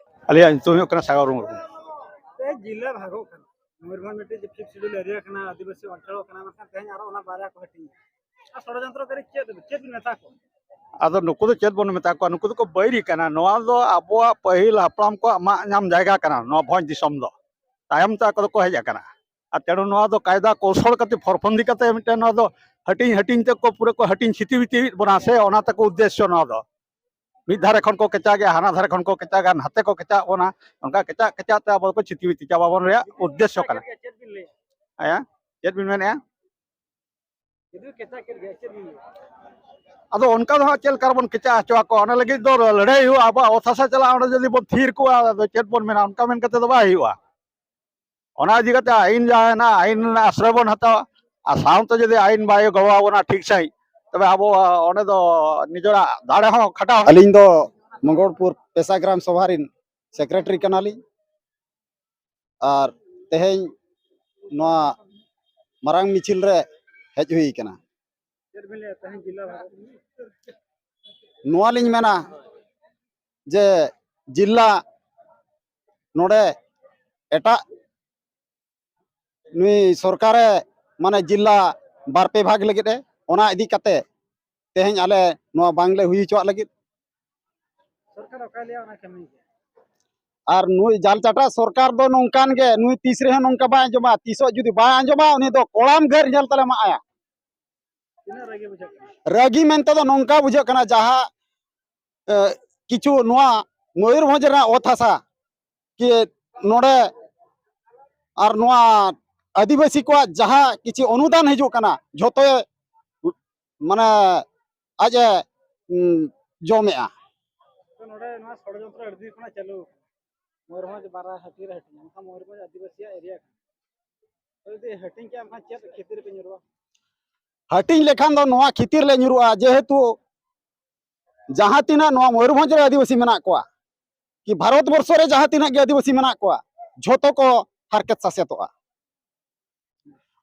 ᱟᱞᱮᱭᱟᱜ ᱧᱩᱛᱩᱢ ᱦᱩᱭᱩᱜ ᱠᱟᱱᱟ ᱥᱟᱜᱚᱨ ᱢᱩᱨᱢᱩ᱾ ᱯᱮ ᱡᱮᱞᱟ ᱵᱷᱟᱜᱚᱜ ᱠᱟᱱᱟ, ᱢᱚᱭᱩᱨᱵᱷᱚᱸᱡᱽ ᱢᱤᱫᱴᱤᱡ ᱡᱮ fifth schedule area ᱠᱟᱱᱟ, ᱟᱹᱫᱤᱵᱟᱹᱥᱤ ᱚᱧᱪᱚᱞ ᱠᱟᱱᱟ, ᱢᱮᱱᱠᱷᱟᱱ ᱛᱮᱦᱮᱧ ᱟᱨᱚ ᱚᱱᱟ ᱵᱟᱨᱭᱟ ᱠᱚ ᱦᱟᱹᱴᱤᱧ ᱮᱫᱟ᱾ ᱟᱨ ᱥᱚᱲᱚᱡᱚᱱᱛᱨᱚᱠᱟᱨᱤ ᱪᱮᱫ, ᱪᱮᱫ ᱵᱤᱱ ᱢᱮᱛᱟ ᱠᱚᱣᱟ? ᱟᱫᱚ ᱱᱩᱠᱩ ᱫᱚ ᱪᱮᱫ ᱵᱚᱱ ᱢᱮᱛᱟ ᱠᱚᱣᱟ? ᱱᱩᱠᱩ ᱫᱚᱠᱚ ᱵᱟᱹᱭᱨᱤ ᱠᱟᱱᱟ᱾ ᱱᱚᱣᱟ ᱫᱚ ᱟᱵᱚᱣᱟᱜ ᱯᱟᱹᱦᱤᱞ ᱦᱟᱯᱲᱟᱢ ᱠᱚᱣᱟᱜ ᱢᱟᱜ ᱧᱟᱢ ᱡᱟᱭᱜᱟ ᱠᱟᱱᱟ, ᱱᱚᱣᱟ ᱵᱷᱚᱸᱡᱽ ᱫᱤᱥᱚᱢ ᱫᱚ᱾ ᱛᱟᱭᱚᱢ ᱛᱮ ᱟᱠᱚ ᱫᱚᱠᱚ ᱦᱮᱡ ᱟᱠᱟᱱᱟ᱾ ᱟᱨ ᱛᱮᱬᱩ ᱱᱚᱣᱟ ᱫᱚ ᱠᱟᱭᱫᱟ ᱠᱚᱣᱥᱚᱞ ᱠᱟᱛᱮ, ᱯᱷᱚᱨᱯᱷᱚᱱᱫᱤ ᱠᱟᱛᱮ ᱢᱤᱫᱴᱮᱱ ᱱᱚᱣᱟ ᱫᱚ ᱦᱟᱹᱴᱤᱧ ᱦᱟᱹᱴᱤᱧ ᱛᱮ ᱠᱚ ᱯᱩᱨᱟᱹ ᱠᱚ ᱦᱟᱹᱴᱤᱧ ᱪᱷᱤᱛᱤ ᱵᱤᱛᱤᱭᱮᱫ ᱵᱚᱱᱟ ᱥᱮ, ᱚᱱᱟ ᱛᱟᱠᱚ ᱩᱫᱽᱫᱮᱥᱥᱚ ᱱᱚᱣᱟ ᱫᱚ᱾ ᱢᱤᱫ ᱫᱷᱟᱨᱮ ᱠᱷᱚᱱ ᱠᱚ ᱠᱮᱪᱟᱜᱮᱜᱼᱟ, ᱦᱟᱱᱟ ᱫᱷᱟᱨᱮ ᱠᱷᱚᱱ ᱠᱚ ᱠᱮᱪᱟᱜᱟ, ᱱᱟᱛᱮ ᱠᱚ ᱠᱮᱪᱟᱜ ᱵᱚᱱᱟ᱾ ᱚᱱᱠᱟ ᱠᱮᱪᱟᱜ ᱠᱮᱪᱟᱜ ᱛᱮ ᱟᱵᱚ ᱫᱚᱠᱚ ᱪᱷᱤᱛᱤ ᱵᱤᱛᱤ ᱪᱟᱵᱟ ᱵᱚᱱ ᱨᱮᱭᱟᱜ ᱩᱫᱽᱫᱮᱥᱥᱚ ᱠᱟᱱᱟ᱾ ᱪᱮᱫ ᱵᱤᱱ ᱞᱟᱹᱭᱟ? ᱦᱮᱸ, ᱪᱮᱫ ᱵᱤᱱ ᱢᱮᱱᱮᱫᱼᱟ? ᱡᱩᱫᱤ ᱠᱮᱪᱟᱜ ᱠᱮᱫ ᱜᱮᱭᱟ, ᱪᱮᱫ ᱵᱤᱱ ᱞᱟᱹᱭᱟ? ᱟᱫᱚ ᱚᱱᱠᱟ ᱫᱚ ᱦᱟᱸᱜ ᱪᱮᱫ ᱞᱮᱠᱟ ᱨᱮᱵᱚᱱ ᱠᱮᱪᱟᱜ ᱦᱚᱪᱚ ᱟᱠᱚᱣᱟ? ᱚᱱᱟ ᱞᱟᱹᱜᱤᱫ ᱫᱚ ᱞᱟᱹᱲᱦᱟᱹᱭ ᱦᱩᱭᱩᱜᱼᱟ᱾ ᱟᱵᱚᱣᱟᱜ ᱚᱛ ᱦᱟᱥᱟ ᱪᱟᱞᱟᱜᱼᱟ, ᱚᱸᱰᱮ ᱡᱩᱫᱤ ᱵᱚᱱ ᱛᱷᱤᱨ ᱠᱚᱜᱼᱟ, ᱟᱫᱚ ᱪᱮᱫ ᱵᱚᱱ ᱢᱮᱱᱟ? ᱚᱱᱠᱟ ᱢᱮᱱ ᱠᱟᱛᱮ ᱫᱚ ᱵᱟᱭ ᱦᱩᱭᱩᱜᱼᱟ᱾ ᱚᱱᱟ ᱤᱫᱤ ᱠᱟᱛᱮ ᱟᱹᱭᱤᱱ ᱡᱟᱦᱟᱸ ᱦᱮᱱᱟᱜᱼᱟ, ᱟᱹᱭᱤᱱ ᱨᱮᱱᱟᱜ ᱟᱥᱨᱚᱭ ᱵᱚᱱ ᱦᱟᱛᱟᱣᱟ᱾ ᱟᱨ ᱥᱟᱶᱛᱮ ᱡᱩᱫᱤ ᱟᱹᱭᱤᱱ ᱵᱟᱭ ᱜᱚᱲᱚ ᱟᱵᱚᱱᱟ ᱴᱷᱤᱠ ᱥᱟᱺᱦᱤᱡ, ᱛᱚᱵᱮ ᱟᱵᱚ, ᱚᱸᱰᱮ ᱫᱚ ᱱᱤᱡᱮᱨᱟᱜ ᱫᱟᱲᱮ ᱦᱚᱸ ᱠᱷᱟᱴᱟᱣ᱾ ᱟᱹᱞᱤᱧ ᱫᱚ ᱢᱚᱝᱜᱚᱞᱯᱩᱨ ᱯᱮᱥᱟ ᱜᱨᱟᱢ ᱥᱚᱵᱷᱟ ᱨᱮᱱ ᱥᱮᱠᱨᱮᱴᱟᱨᱤ ᱠᱟᱱᱟᱞᱤᱧ᱾ ᱟᱨ ᱛᱮᱦᱮᱧ ᱱᱚᱣᱟ ᱢᱟᱨᱟᱝ ᱢᱤᱪᱷᱤᱞ ᱨᱮ ᱦᱮᱡ ᱦᱩᱭ ᱠᱟᱱᱟ᱾ ᱪᱮᱫ ᱵᱤᱱ ᱞᱟᱹᱭᱟ, ᱛᱮᱦᱮᱧ ᱡᱤᱞᱟ ᱵᱷᱟᱜᱚ? ᱱᱚᱣᱟ ᱞᱤᱧ ᱢᱮᱱᱟ ᱡᱮ ᱡᱤᱞᱟ ᱱᱚᱰᱮ ᱮᱴᱟᱜ ᱱᱩᱭ ᱥᱚᱨᱠᱟᱨᱮ ᱢᱟᱱᱮ ᱡᱤᱞᱟ ᱵᱟᱨ ᱯᱮ ᱵᱷᱟᱜᱽ ᱞᱟᱹᱜᱤᱫ ᱮ, ᱚᱱᱟ ᱤᱫᱤ ᱠᱟᱛᱮ ᱛᱮᱦᱮᱧ ᱟᱞᱮ ᱱᱚᱣᱟ ᱵᱟᱝᱞᱮ ᱦᱩᱭ ᱦᱚᱪᱚᱣᱟᱜ ᱞᱟᱹᱜᱤᱫ᱾ ᱥᱚᱨᱠᱟᱨ ᱚᱠᱟᱭ ᱞᱟᱹᱭᱟ ᱚᱱᱟ ᱠᱟᱹᱢᱤ ᱜᱮ? ᱟᱨ ᱱᱩᱭ ᱡᱟᱞ ᱪᱟᱴᱟ ᱥᱚᱨᱠᱟᱨ ᱫᱚ ᱱᱚᱝᱠᱟᱱ ᱜᱮ, ᱱᱩᱭ ᱛᱤᱥ ᱨᱮᱦᱚᱸ ᱱᱚᱝᱠᱟ ᱵᱟᱭ ᱟᱸᱡᱚᱢᱟ᱾ ᱛᱤᱥᱚᱜ ᱡᱩᱫᱤ ᱵᱟᱭ ᱟᱸᱡᱚᱢᱟ, ᱩᱱᱤ ᱫᱚ ᱠᱚᱲᱟᱢ ᱜᱷᱟᱹᱨ ᱧᱮᱞ ᱛᱮᱞᱮ ᱢᱟᱜ ᱟᱭᱟ᱾ ᱛᱤᱱᱟᱹᱜ ᱨᱟᱹᱜᱤ ᱵᱩᱡᱷᱟᱹᱜ ᱠᱟᱱᱟ? ᱨᱟᱹᱜᱤ ᱢᱮᱱᱛᱮ ᱫᱚ ᱱᱚᱝᱠᱟ ᱵᱩᱡᱷᱟᱹᱜ ᱠᱟᱱᱟ, ᱡᱟᱦᱟᱸ, ᱮ, ᱠᱤᱪᱷᱩ ᱱᱚᱣᱟ ᱢᱚᱭᱩᱨᱵᱷᱚᱸᱡᱽ ᱨᱮᱱᱟᱜ ᱚᱛ ᱦᱟᱥᱟ ᱠᱤ ᱱᱚᱰᱮ ᱟᱨ ᱱᱚᱣᱟ ᱟᱹᱫᱤᱵᱟᱹᱥᱤ ᱠᱚᱣᱟᱜ ᱡᱟᱦᱟᱸ ᱠᱤᱪᱷᱩ ᱚᱱᱩᱫᱟᱱ ᱦᱤᱡᱩᱜ ᱠᱟᱱᱟ, ᱡᱷᱚᱛᱚᱭ, ᱢᱟᱱᱮ, ᱟᱡ ᱮ, ᱩᱸ, ᱡᱚᱢᱮᱜᱼᱟ᱾ ᱛᱚ, ᱱᱚᱰᱮ ᱱᱚᱣᱟ ᱥᱚᱲᱚᱡᱚᱱᱛᱨᱚ ᱟᱹᱰᱤ ᱫᱤᱱ ᱠᱷᱚᱱᱟᱜ ᱪᱟᱹᱞᱩ ᱟᱠᱟᱱᱟ᱾ ᱢᱚᱭᱩᱨᱵᱷᱚᱸᱡᱽ ᱵᱟᱨᱟ ᱦᱟᱹᱴᱤᱧ ᱨᱮ ᱦᱟᱹᱴᱤᱧᱟ, ᱢᱮᱱᱠᱷᱟᱱ ᱢᱚᱭᱩᱨᱵᱷᱚᱸᱡᱽ ᱟᱹᱫᱤᱵᱟᱹᱥᱤᱭᱟᱜ ᱮᱨᱤᱭᱟ ᱠᱟᱱᱟ᱾ ᱛᱚ, ᱡᱩᱫᱤ ᱦᱟᱹᱴᱤᱧ ᱠᱮᱜᱼᱟ, ᱮᱱᱠᱷᱟᱱ ᱪᱮᱫ ᱠᱷᱮᱛᱨᱮ ᱯᱮ ᱧᱩᱨᱩᱜᱼᱟ? ᱦᱟᱹᱴᱤᱧ ᱞᱮᱠᱷᱟᱱ ᱫᱚ ᱱᱚᱣᱟ ᱠᱷᱮᱛᱨᱮ ᱞᱮ ᱧᱩᱨᱩᱜᱼᱟ, ᱡᱮᱦᱮᱛᱩ ᱡᱟᱦᱟᱸ ᱛᱤᱱᱟᱹᱜ ᱱᱚᱣᱟ ᱢᱚᱭᱩᱨᱵᱷᱚᱸᱡᱽ ᱨᱮ ᱟᱹᱫᱤᱵᱟᱹᱥᱤ ᱢᱮᱱᱟᱜ ᱠᱚᱣᱟ, ᱠᱤ ᱵᱷᱟᱨᱚᱛ ᱵᱚᱨᱥᱚ ᱨᱮ ᱡᱟᱦᱟᱸ ᱛᱤᱱᱟᱹᱜ ᱜᱮ ᱟᱹᱫᱤᱵᱟᱹᱥᱤ ᱢᱮᱱᱟᱜ ᱠᱚᱣᱟ, ᱡᱷᱚᱛᱚ ᱠᱚ ᱦᱟᱨᱠᱮᱛ ᱥᱟᱥᱮᱛᱚᱜᱼᱟ᱾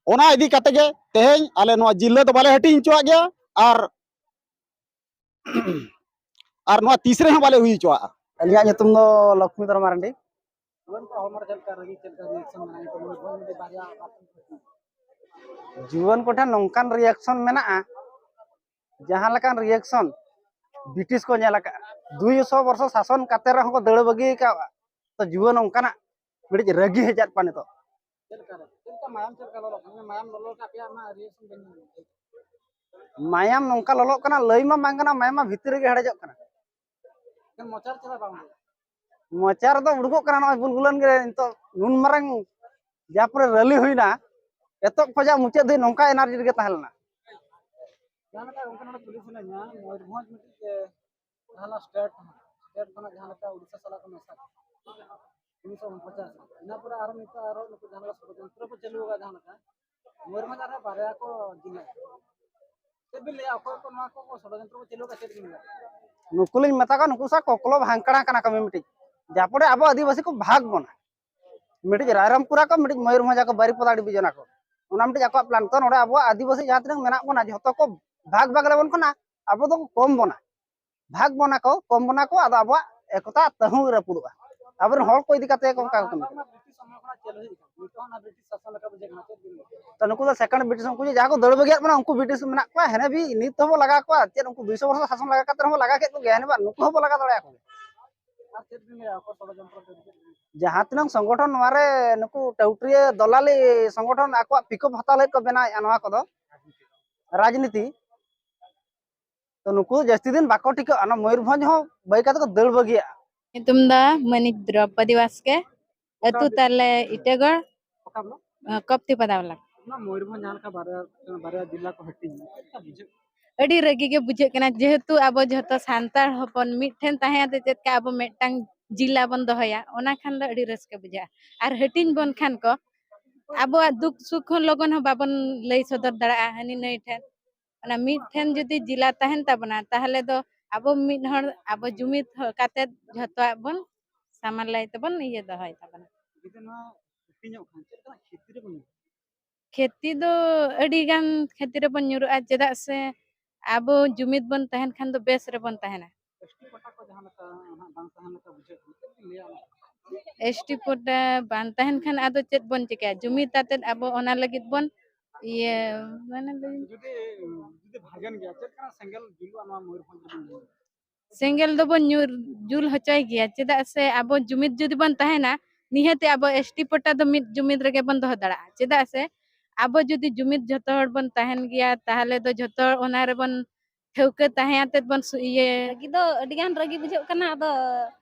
ᱚᱱᱟ ᱤᱫᱤ ᱠᱟᱛᱮ ᱜᱮ ᱛᱮᱦᱮᱧ ᱟᱞᱮ ᱱᱚᱣᱟ ᱡᱤᱞᱟᱹ ᱫᱚ ᱵᱟᱞᱮ ᱦᱟᱹᱴᱤᱧ ᱦᱚᱪᱚᱣᱟᱜ ᱜᱮᱭᱟ, ᱟᱨ, ᱟᱨ ᱱᱚᱣᱟ ᱛᱤᱥ ᱨᱮᱦᱚᱸ ᱵᱟᱞᱮ ᱦᱩᱭ ᱦᱚᱪᱚᱣᱟᱜᱼᱟ᱾ ᱟᱹᱞᱤᱧᱟᱜ ᱧᱩᱛᱩᱢ ᱫᱚ ᱞᱚᱠᱥᱢᱤ ᱫᱷᱚᱨ ᱢᱟᱨᱟᱱᱰᱤ᱾ ᱡᱩᱣᱟᱹᱱ ᱠᱚᱣᱟᱜ ᱦᱚᱲᱢᱚ ᱨᱮ ᱪᱮᱫ ᱞᱮᱠᱟ ᱨᱤᱭᱮᱠᱥᱚᱱ ᱢᱮᱱᱟᱜᱼᱟ? ᱱᱤᱛᱚᱜ ᱢᱚᱭᱩᱨᱵᱷᱚᱸᱡᱽ ᱢᱤᱫᱴᱮᱡ ᱵᱟᱨᱭᱟ ᱡᱩᱣᱟᱹᱱ ᱠᱚᱴᱷᱮᱱ ᱱᱚᱝᱠᱟᱱ ᱨᱤᱭᱮᱠᱥᱚᱱ ᱢᱮᱱᱟᱜᱼᱟ, ᱡᱟᱦᱟᱸ ᱞᱮᱠᱟᱱ ᱨᱤᱭᱮᱠᱥᱚᱱ ᱵᱨᱤᱴᱤᱥ ᱠᱚ ᱧᱮᱞ ᱟᱠᱟᱫᱼᱟ᱾ ᱫᱩᱭᱥᱚ ᱵᱚᱨᱥᱚ ᱥᱟᱥᱚᱱ ᱠᱟᱛᱮ ᱨᱮᱦᱚᱸ ᱠᱚ ᱫᱟᱹᱲ ᱵᱟᱹᱜᱤ ᱟᱠᱟᱫᱼᱟ᱾ ᱛᱚ ᱡᱩᱣᱟᱹᱱ ᱚᱱᱠᱟᱱᱟᱜ ᱢᱤᱫᱴᱤᱡ ᱨᱟᱹᱜᱤ ᱦᱮᱡ ᱟᱫ ᱠᱚᱣᱟ ᱱᱤᱛᱚᱜ᱾ ᱪᱮᱫ ᱞᱮᱠᱟ ᱨᱮ? ᱪᱮᱫ ᱞᱮᱠᱟ ᱢᱟᱭᱟᱢ, ᱪᱮᱫ ᱞᱮᱠᱟ ᱞᱚᱞᱚ ᱠᱟᱱᱟ? ᱢᱟᱭᱟᱢ ᱞᱚᱞᱚ ᱞᱮᱠᱟ ᱟᱯᱮᱭᱟᱜ ᱚᱱᱟ ᱨᱤᱭᱮᱠᱥᱚᱱ ᱵᱮᱱ ᱧᱮᱞ ᱧᱟᱢ ᱠᱮᱫᱟ? ᱢᱟᱭᱟᱢ ᱱᱚᱝᱠᱟ ᱞᱚᱞᱚᱜ ᱠᱟᱱᱟ, ᱞᱟᱹᱭ ᱢᱟ ᱵᱟᱝ ᱠᱟᱱᱟ, ᱢᱟᱭᱟᱢ ᱢᱟ ᱵᱷᱤᱛᱤᱨ ᱨᱮᱜᱮ ᱦᱮᱰᱮᱡᱚᱜ ᱠᱟᱱᱟ᱾ ᱮᱱᱠᱷᱟᱱ ᱢᱚᱪᱟ ᱨᱮ ᱪᱮᱫᱟᱜ ᱵᱟᱝ ᱩᱰᱩᱠᱚᱜ? ᱢᱚᱪᱟ ᱨᱮᱫᱚ ᱩᱰᱩᱠᱚᱜ ᱠᱟᱱᱟ, ᱱᱚᱜᱼᱚᱭ ᱜᱩᱞᱜᱩᱞᱟᱱ ᱜᱮ ᱱᱤᱛᱚᱜ ᱱᱩᱱ ᱢᱟᱨᱟᱝ ᱡᱟ ᱯᱚᱨᱮ ᱨᱮᱞᱤ ᱦᱩᱭᱱᱟ, ᱮᱛᱚᱦᱚᱵ ᱠᱷᱚᱱᱟᱜ ᱢᱩᱪᱟᱹᱫ ᱫᱷᱟᱹᱵᱤᱡ ᱱᱚᱝᱠᱟ ᱮᱱᱟᱨᱡᱤ ᱨᱮᱜᱮ ᱛᱟᱦᱮᱸ ᱞᱮᱱᱟ᱾ ᱡᱟᱦᱟᱸ ᱞᱮᱠᱟ ᱜᱚᱢᱠᱮ ᱱᱚᱰᱮ ᱠᱩᱞᱤ ᱥᱟᱱᱟᱧᱟ, ᱢᱚᱭᱩᱨᱵᱷᱚᱸᱡᱽ ᱢᱤᱫᱴᱤᱡ, ᱮ, ᱡᱟᱦᱟᱸ ᱥᱴᱮᱴ, ᱥᱴᱮᱴ ᱠᱷᱚᱱᱟᱜ ᱡᱟᱦᱟᱸ ᱞᱮᱠᱟ ᱩᱲᱤᱥᱥᱟ ᱥᱟᱞᱟᱜ ᱠᱚ ᱢᱮᱥᱟ ᱠᱮᱫᱟ ᱩᱱᱤᱥᱥᱚ ᱯᱚᱧᱪᱟᱥ, ᱤᱱᱟᱹ ᱯᱚᱨᱮ ᱟᱨᱚ ᱱᱤᱛᱚᱜ ᱟᱨᱚ ᱱᱩᱠᱩ ᱡᱟᱦᱟᱸ ᱞᱮᱠᱟ ᱥᱚᱲᱚᱡᱚᱱᱛᱨᱚ ᱠᱚ ᱪᱟᱹᱞᱩ ᱟᱠᱟᱫ, ᱡᱟᱦᱟᱸ ᱞᱮᱠᱟ ᱢᱚᱭᱩᱨᱵᱷᱚᱸᱡᱽ ᱟᱨᱦᱚᱸ ᱵᱟᱨᱭᱟ ᱠᱚ ᱡᱤᱞᱟ᱾ ᱪᱮᱫ ᱵᱤᱱ ᱞᱟᱹᱭᱟ, ᱚᱠᱚᱭ ᱠᱚ ᱱᱚᱣᱟ ᱠᱚ ᱥᱚᱲᱚᱡᱚᱱᱛᱨᱚ ᱠᱚ ᱪᱟᱹᱞᱩ ᱟᱠᱟᱫ, ᱪᱮᱫ ᱵᱤᱱ ᱞᱟᱹᱭᱟ? ᱱᱩᱠᱩ ᱞᱤᱧ ᱢᱮᱛᱟ ᱠᱚᱣᱟ, ᱱᱩᱠᱩ ᱥᱟᱶ ᱠᱚᱠᱞᱚ ᱵᱷᱟᱝᱠᱲᱟ ᱠᱟᱱᱟ ᱠᱚ ᱢᱤᱢᱤᱫᱴᱤᱡ᱾ ᱡᱟᱯᱚᱨᱮ ᱟᱵᱚ ᱟᱹᱫᱤᱵᱟᱹᱥᱤ ᱠᱚ ᱵᱷᱟᱜᱽ ᱵᱚᱱᱟ, ᱢᱤᱫᱴᱤᱡ ᱨᱟᱭᱨᱚᱝᱯᱩᱨᱟ ᱠᱚ, ᱢᱤᱫᱴᱤᱡ ᱢᱚᱭᱩᱨᱵᱷᱚᱸᱡᱟ ᱠᱚ, ᱵᱟᱨᱤᱯᱚᱫᱟ ᱰᱤᱵᱤᱡᱚᱱᱟ ᱠᱚ, ᱚᱱᱟ ᱢᱤᱫᱴᱤᱡ ᱟᱠᱚᱣᱟᱜ ᱯᱞᱟᱱ᱾ ᱛᱚ ᱱᱚᱰᱮ ᱟᱵᱚᱣᱟᱜ ᱟᱹᱫᱤᱵᱟᱹᱥᱤ ᱡᱟᱦᱟᱸ ᱛᱤᱱᱟᱹᱜ ᱢᱮᱱᱟᱜ ᱵᱚᱱᱟ, ᱡᱷᱚᱛᱚ ᱠᱚ ᱵᱷᱟᱜᱽ ᱵᱷᱟᱜᱽ ᱞᱮᱵᱚᱱ ᱠᱷᱟᱱ ᱟᱵᱚ ᱫᱚ ᱠᱚᱢ ᱵᱚᱱᱟ, ᱵᱷᱟᱜᱽ ᱵᱚᱱᱟ ᱠᱚ, ᱠᱚᱢ ᱵᱚᱱᱟ ᱠᱚ, ᱟᱫᱚ ᱟᱵᱚᱣᱟᱜ ᱮᱠᱚᱛᱟ ᱛᱟᱹᱦᱩ ᱨᱟᱹᱯᱩᱫᱚᱜᱼᱟ᱾ ᱟᱵᱚᱨᱮᱱ ᱦᱚᱲ ᱠᱚ ᱤᱫᱤ ᱠᱟᱛᱮ ᱠᱚ ᱚᱱᱠᱟ ᱠᱚ ᱠᱟᱹᱢᱤ ᱠᱟᱱᱟ᱾ ᱵᱨᱤᱴᱤᱥ ᱥᱚᱢᱚᱭ ᱠᱷᱚᱱᱟᱜ ᱪᱟᱹᱞᱩ ᱦᱮᱡ ᱟᱠᱟᱱᱟ, ᱱᱤᱛᱚᱜ ᱦᱚᱸ ᱚᱱᱟ ᱵᱨᱤᱴᱤᱥ ᱥᱟᱥᱚᱱ ᱞᱮᱠᱟ ᱵᱩᱡᱷᱟᱹᱜ ᱠᱟᱱᱟ, ᱪᱮᱫ ᱵᱤᱱ ᱞᱟᱹᱭᱟ? ᱛᱚ ᱱᱩᱠᱩ ᱫᱚ ᱥᱮᱠᱮᱱᱰ ᱵᱨᱤᱴᱤᱥ, ᱩᱱᱠᱩ ᱡᱟᱦᱟᱸ ᱠᱚ ᱫᱟᱹᱲ ᱵᱟᱹᱜᱤᱭᱟᱫ ᱵᱚᱱᱟ, ᱩᱱᱠᱩ ᱵᱨᱤᱴᱤᱥ ᱢᱮᱱᱟᱜ ᱠᱚᱣᱟ, ᱦᱮᱱᱮ ᱵᱤ ᱱᱤᱛ ᱦᱚᱸᱵᱚ ᱞᱟᱜᱟ ᱠᱚᱣᱟ᱾ ᱪᱮᱫ ᱩᱱᱠᱩ ᱫᱩᱭᱥᱚ ᱵᱚᱨᱥᱚ ᱥᱟᱥᱚᱱ ᱞᱟᱜᱟ ᱠᱟᱛᱮ ᱨᱮᱦᱚᱸ ᱵᱚ ᱞᱟᱜᱟ ᱠᱮᱫ ᱠᱚᱜᱮᱭᱟ, ᱦᱮᱱᱮ ᱵᱟᱝ, ᱱᱩᱠᱩ ᱦᱚᱸᱵᱚ ᱞᱟᱜᱟ ᱫᱟᱲᱮᱭᱟᱠᱚ ᱜᱮᱭᱟ᱾ ᱟᱨ ᱪᱮᱫ ᱵᱤᱱ ᱞᱟᱹᱭᱟ, ᱚᱠᱚᱭ ᱥᱚᱲᱚᱡᱚᱱᱛᱨᱚ ᱠᱚ? ᱡᱟᱦᱟᱸ ᱛᱤᱱᱟᱹᱜ ᱥᱚᱝᱜᱚᱴᱷᱚᱱ ᱱᱚᱣᱟ ᱨᱮ ᱱᱩᱠᱩ ᱴᱟᱹᱣᱴᱨᱤᱭᱟᱹ ᱫᱚᱞᱟᱞᱤ ᱥᱚᱝᱜᱚᱴᱷᱚᱱ ᱟᱠᱚᱣᱟᱜ ᱯᱤᱠᱚᱯ ᱦᱟᱛᱟᱣ ᱞᱟᱹᱜᱤᱫ ᱠᱚ ᱵᱮᱱᱟᱣᱮᱫᱼᱟ ᱱᱚᱣᱟ ᱠᱚᱫᱚ, ᱨᱟᱡᱽᱱᱤᱛᱤ, ᱛᱚ ᱱᱩᱠᱩ ᱡᱟᱹᱥᱛᱤ ᱫᱤᱱ ᱵᱟᱠᱚ ᱴᱤᱠᱟᱹᱜᱼᱟ, ᱚᱱᱟ ᱢᱚᱭᱩᱨᱵᱷᱚᱸᱡᱽ ᱦᱚᱸ ᱵᱟᱹᱭ ᱠᱟᱛᱮ ᱠᱚ ᱫᱟᱹᱲ ᱵᱟᱹᱜᱤᱭᱟᱜᱼᱟ᱾ ᱧᱩᱛᱩᱢ ᱫᱚ ᱢᱟᱹᱱᱤᱡ ᱫᱨᱚᱯᱚᱫᱤ ᱵᱟᱥᱠᱮ, ᱟᱹᱛᱩ ᱛᱟᱞᱮ ᱤᱴᱟᱹᱜᱚᱲ, ᱚᱠᱟ ᱵᱞᱚᱠ? ᱠᱚᱯᱛᱤ ᱯᱟᱫᱟ ᱵᱞᱚᱠ᱾ ᱚᱱᱟ ᱢᱚᱭᱩᱨᱵᱷᱚᱸᱡᱽ ᱡᱟᱦᱟᱸ ᱞᱮᱠᱟ ᱵᱟᱨᱭᱟ, ᱵᱟᱨᱭᱟ ᱡᱮᱞᱟ ᱠᱚ ᱦᱟᱹᱴᱤᱧ ᱮᱱᱟ, ᱪᱮᱫ ᱞᱮᱠᱟ ᱵᱩᱡᱷᱟᱹᱜ ᱠᱟᱱᱟ? ᱟᱹᱰᱤ ᱨᱟᱹᱜᱤ ᱜᱮ ᱵᱩᱡᱷᱟᱹᱜ ᱠᱟᱱᱟ, ᱡᱮᱦᱮᱛᱩ ᱟᱵᱚ ᱡᱷᱚᱛᱚ ᱥᱟᱱᱛᱟᱲ ᱦᱚᱯᱚᱱ ᱢᱤᱫ ᱴᱷᱮᱱ ᱛᱟᱦᱮᱸ ᱠᱟᱛᱮ ᱪᱮᱫ ᱞᱮᱠᱟ ᱟᱵᱚ ᱢᱤᱫᱴᱟᱝ ᱡᱮᱞᱟ ᱵᱚᱱ ᱫᱚᱦᱚᱭᱟ, ᱚᱱᱟ ᱠᱷᱟᱱ ᱫᱚ ᱟᱹᱰᱤ ᱨᱟᱹᱥᱠᱟᱹ ᱵᱩᱡᱷᱟᱹᱜᱼᱟ᱾ ᱟᱨ ᱦᱟᱹᱴᱤᱧ ᱵᱚᱱ ᱠᱷᱟᱱ ᱠᱚ ᱟᱵᱚᱣᱟᱜ ᱫᱩᱠ ᱥᱩᱠ ᱦᱚᱸ ᱞᱚᱜᱚᱱ ᱦᱚᱸ ᱵᱟᱵᱚᱱ ᱞᱟᱹᱭ ᱥᱚᱫᱚᱨ ᱫᱟᱲᱮᱭᱟᱜᱼᱟ ᱦᱟᱹᱱᱤ ᱱᱟᱹᱭ ᱴᱷᱮᱱ᱾ ᱚᱱᱟ ᱢᱤᱫ ᱴᱷᱮᱱ ᱡᱩᱫᱤ ᱡᱮᱞᱟ ᱛᱟᱦᱮᱱ ᱛᱟᱵᱚᱱᱟ, ᱛᱟᱦᱚᱞᱮ ᱫᱚ ᱟᱵᱚ ᱢᱤᱫ ᱦᱚᱲ, ᱟᱵᱚ ᱡᱩᱢᱤᱫ ᱦᱚ-, ᱠᱟᱛᱮᱫ ᱡᱷᱚᱛᱚᱣᱟᱜ ᱵᱚᱱ ᱥᱟᱢᱟᱞᱟᱭ ᱛᱮᱵᱚᱱ ᱤᱭᱟᱹ ᱫᱚᱦᱚᱭ ᱛᱟᱵᱚᱱᱟ᱾ ᱡᱩᱫᱤ ᱱᱚᱣᱟ ᱦᱟᱹᱴᱤᱧᱚᱜ ᱠᱷᱟᱱ ᱪᱮᱫ ᱞᱮᱠᱟᱱᱟᱜ ᱠᱷᱮᱛᱤ ᱨᱮᱵᱚᱱ ᱧᱟᱢᱟ? ᱠᱷᱮᱛᱤ ᱫᱚ ᱟᱹᱰᱤ ᱜᱟᱱ ᱠᱷᱮᱛᱤ ᱨᱮᱵᱚᱱ ᱧᱩᱨᱩᱜᱼᱟ, ᱪᱮᱫᱟᱜ ᱥᱮ ᱟᱵᱚ ᱡᱩᱢᱤᱫ ᱵᱚᱱ ᱛᱟᱦᱮᱱ ᱠᱷᱟᱱ ᱫᱚ ᱵᱮᱥ ᱨᱮᱵᱚᱱ ᱛᱟᱦᱮᱱᱟ᱾ ᱮᱥ ᱴᱤ ᱠᱳᱴᱟ ᱠᱚ ᱡᱟᱦᱟᱸ ᱞᱮᱠᱟ ᱱᱟᱦᱟᱜ ᱵᱟᱝ ᱛᱟᱦᱮᱱ ᱞᱮᱠᱟ ᱵᱩᱡᱷᱟᱹᱜ ᱠᱟᱱᱟ, ᱪᱮᱫ ᱵᱤᱱ ᱞᱟᱹᱭᱟ ᱚᱱᱟ? ᱮᱥ ᱴᱤ ᱠᱳᱴᱟ ᱵᱟᱝ ᱛᱟᱦᱮᱱ ᱠᱷᱟᱱ ᱟᱫᱚ ᱪᱮᱫ ᱵᱚᱱ ᱪᱤᱠᱟᱹᱭᱟ? ᱡᱩᱢᱤᱫ ᱟᱛᱮᱫ ᱟᱵᱚ ᱚᱱᱟ ᱞᱟᱹᱜᱤᱫ ᱵᱚᱱ ᱤᱭᱟᱹ, ᱢᱟᱱᱮ ᱞᱟᱹᱭ ᱡᱩᱫᱤ, ᱡᱩᱫᱤ ᱵᱷᱟᱜᱮᱱ ᱜᱮᱭᱟ᱾ ᱪᱮᱫ ᱞᱮᱠᱟᱱᱟᱜ ᱥᱮᱸᱜᱮᱞ ᱡᱩᱞᱩᱜᱼᱟ ᱱᱚᱣᱟ ᱢᱚᱭᱩᱨᱵᱷᱚᱸᱡᱽ ᱨᱮᱵᱚᱱ ᱧᱮᱞ? ᱥᱮᱸᱜᱮᱞ ᱫᱚᱵᱚᱱ ᱧᱩᱨ ᱡᱩᱞ ᱦᱚᱪᱚᱭ ᱜᱮᱭᱟ᱾ ᱪᱮᱫᱟᱜ ᱥᱮ ᱟᱵᱚ ᱡᱩᱢᱤᱫ ᱡᱩᱫᱤ ᱵᱚᱱ ᱛᱟᱦᱮᱱᱟ, ᱱᱤᱦᱟᱹᱛ ᱟᱵᱚ ᱮᱥ ᱴᱤ ᱯᱟᱴᱟ ᱫᱚ ᱢᱤᱫ ᱡᱩᱢᱤᱫ ᱨᱮᱜᱮ ᱵᱚᱱ ᱫᱚᱦᱚ ᱫᱟᱲᱮᱭᱟᱜᱼᱟ᱾ ᱪᱮᱫᱟᱜ ᱥᱮ ᱟᱵᱚ ᱡᱩᱫᱤ ᱡᱩᱢᱤᱫ ᱡᱷᱚᱛᱚ ᱦᱚᱲ ᱵᱚᱱ ᱛᱟᱦᱮᱱ ᱜᱮᱭᱟ, ᱛᱟᱦᱚᱞᱮ ᱫᱚ ᱡᱷᱚᱛᱚ ᱦᱚᱲ ᱚᱱᱟ ᱨᱮᱵᱚᱱ ᱴᱷᱟᱹᱣᱠᱟᱹ ᱛᱟᱦᱮᱸ ᱟᱛᱮᱫ ᱵᱚᱱ ᱥᱩ-, ᱤᱭᱟᱹ ᱨᱟᱹᱜᱤ ᱫᱚ ᱟᱹᱰᱤ ᱜᱟᱱ ᱨᱟᱹᱜᱤ ᱵᱩᱡᱷᱟᱹᱜ ᱠᱟᱱᱟ᱾ ᱟᱫᱚ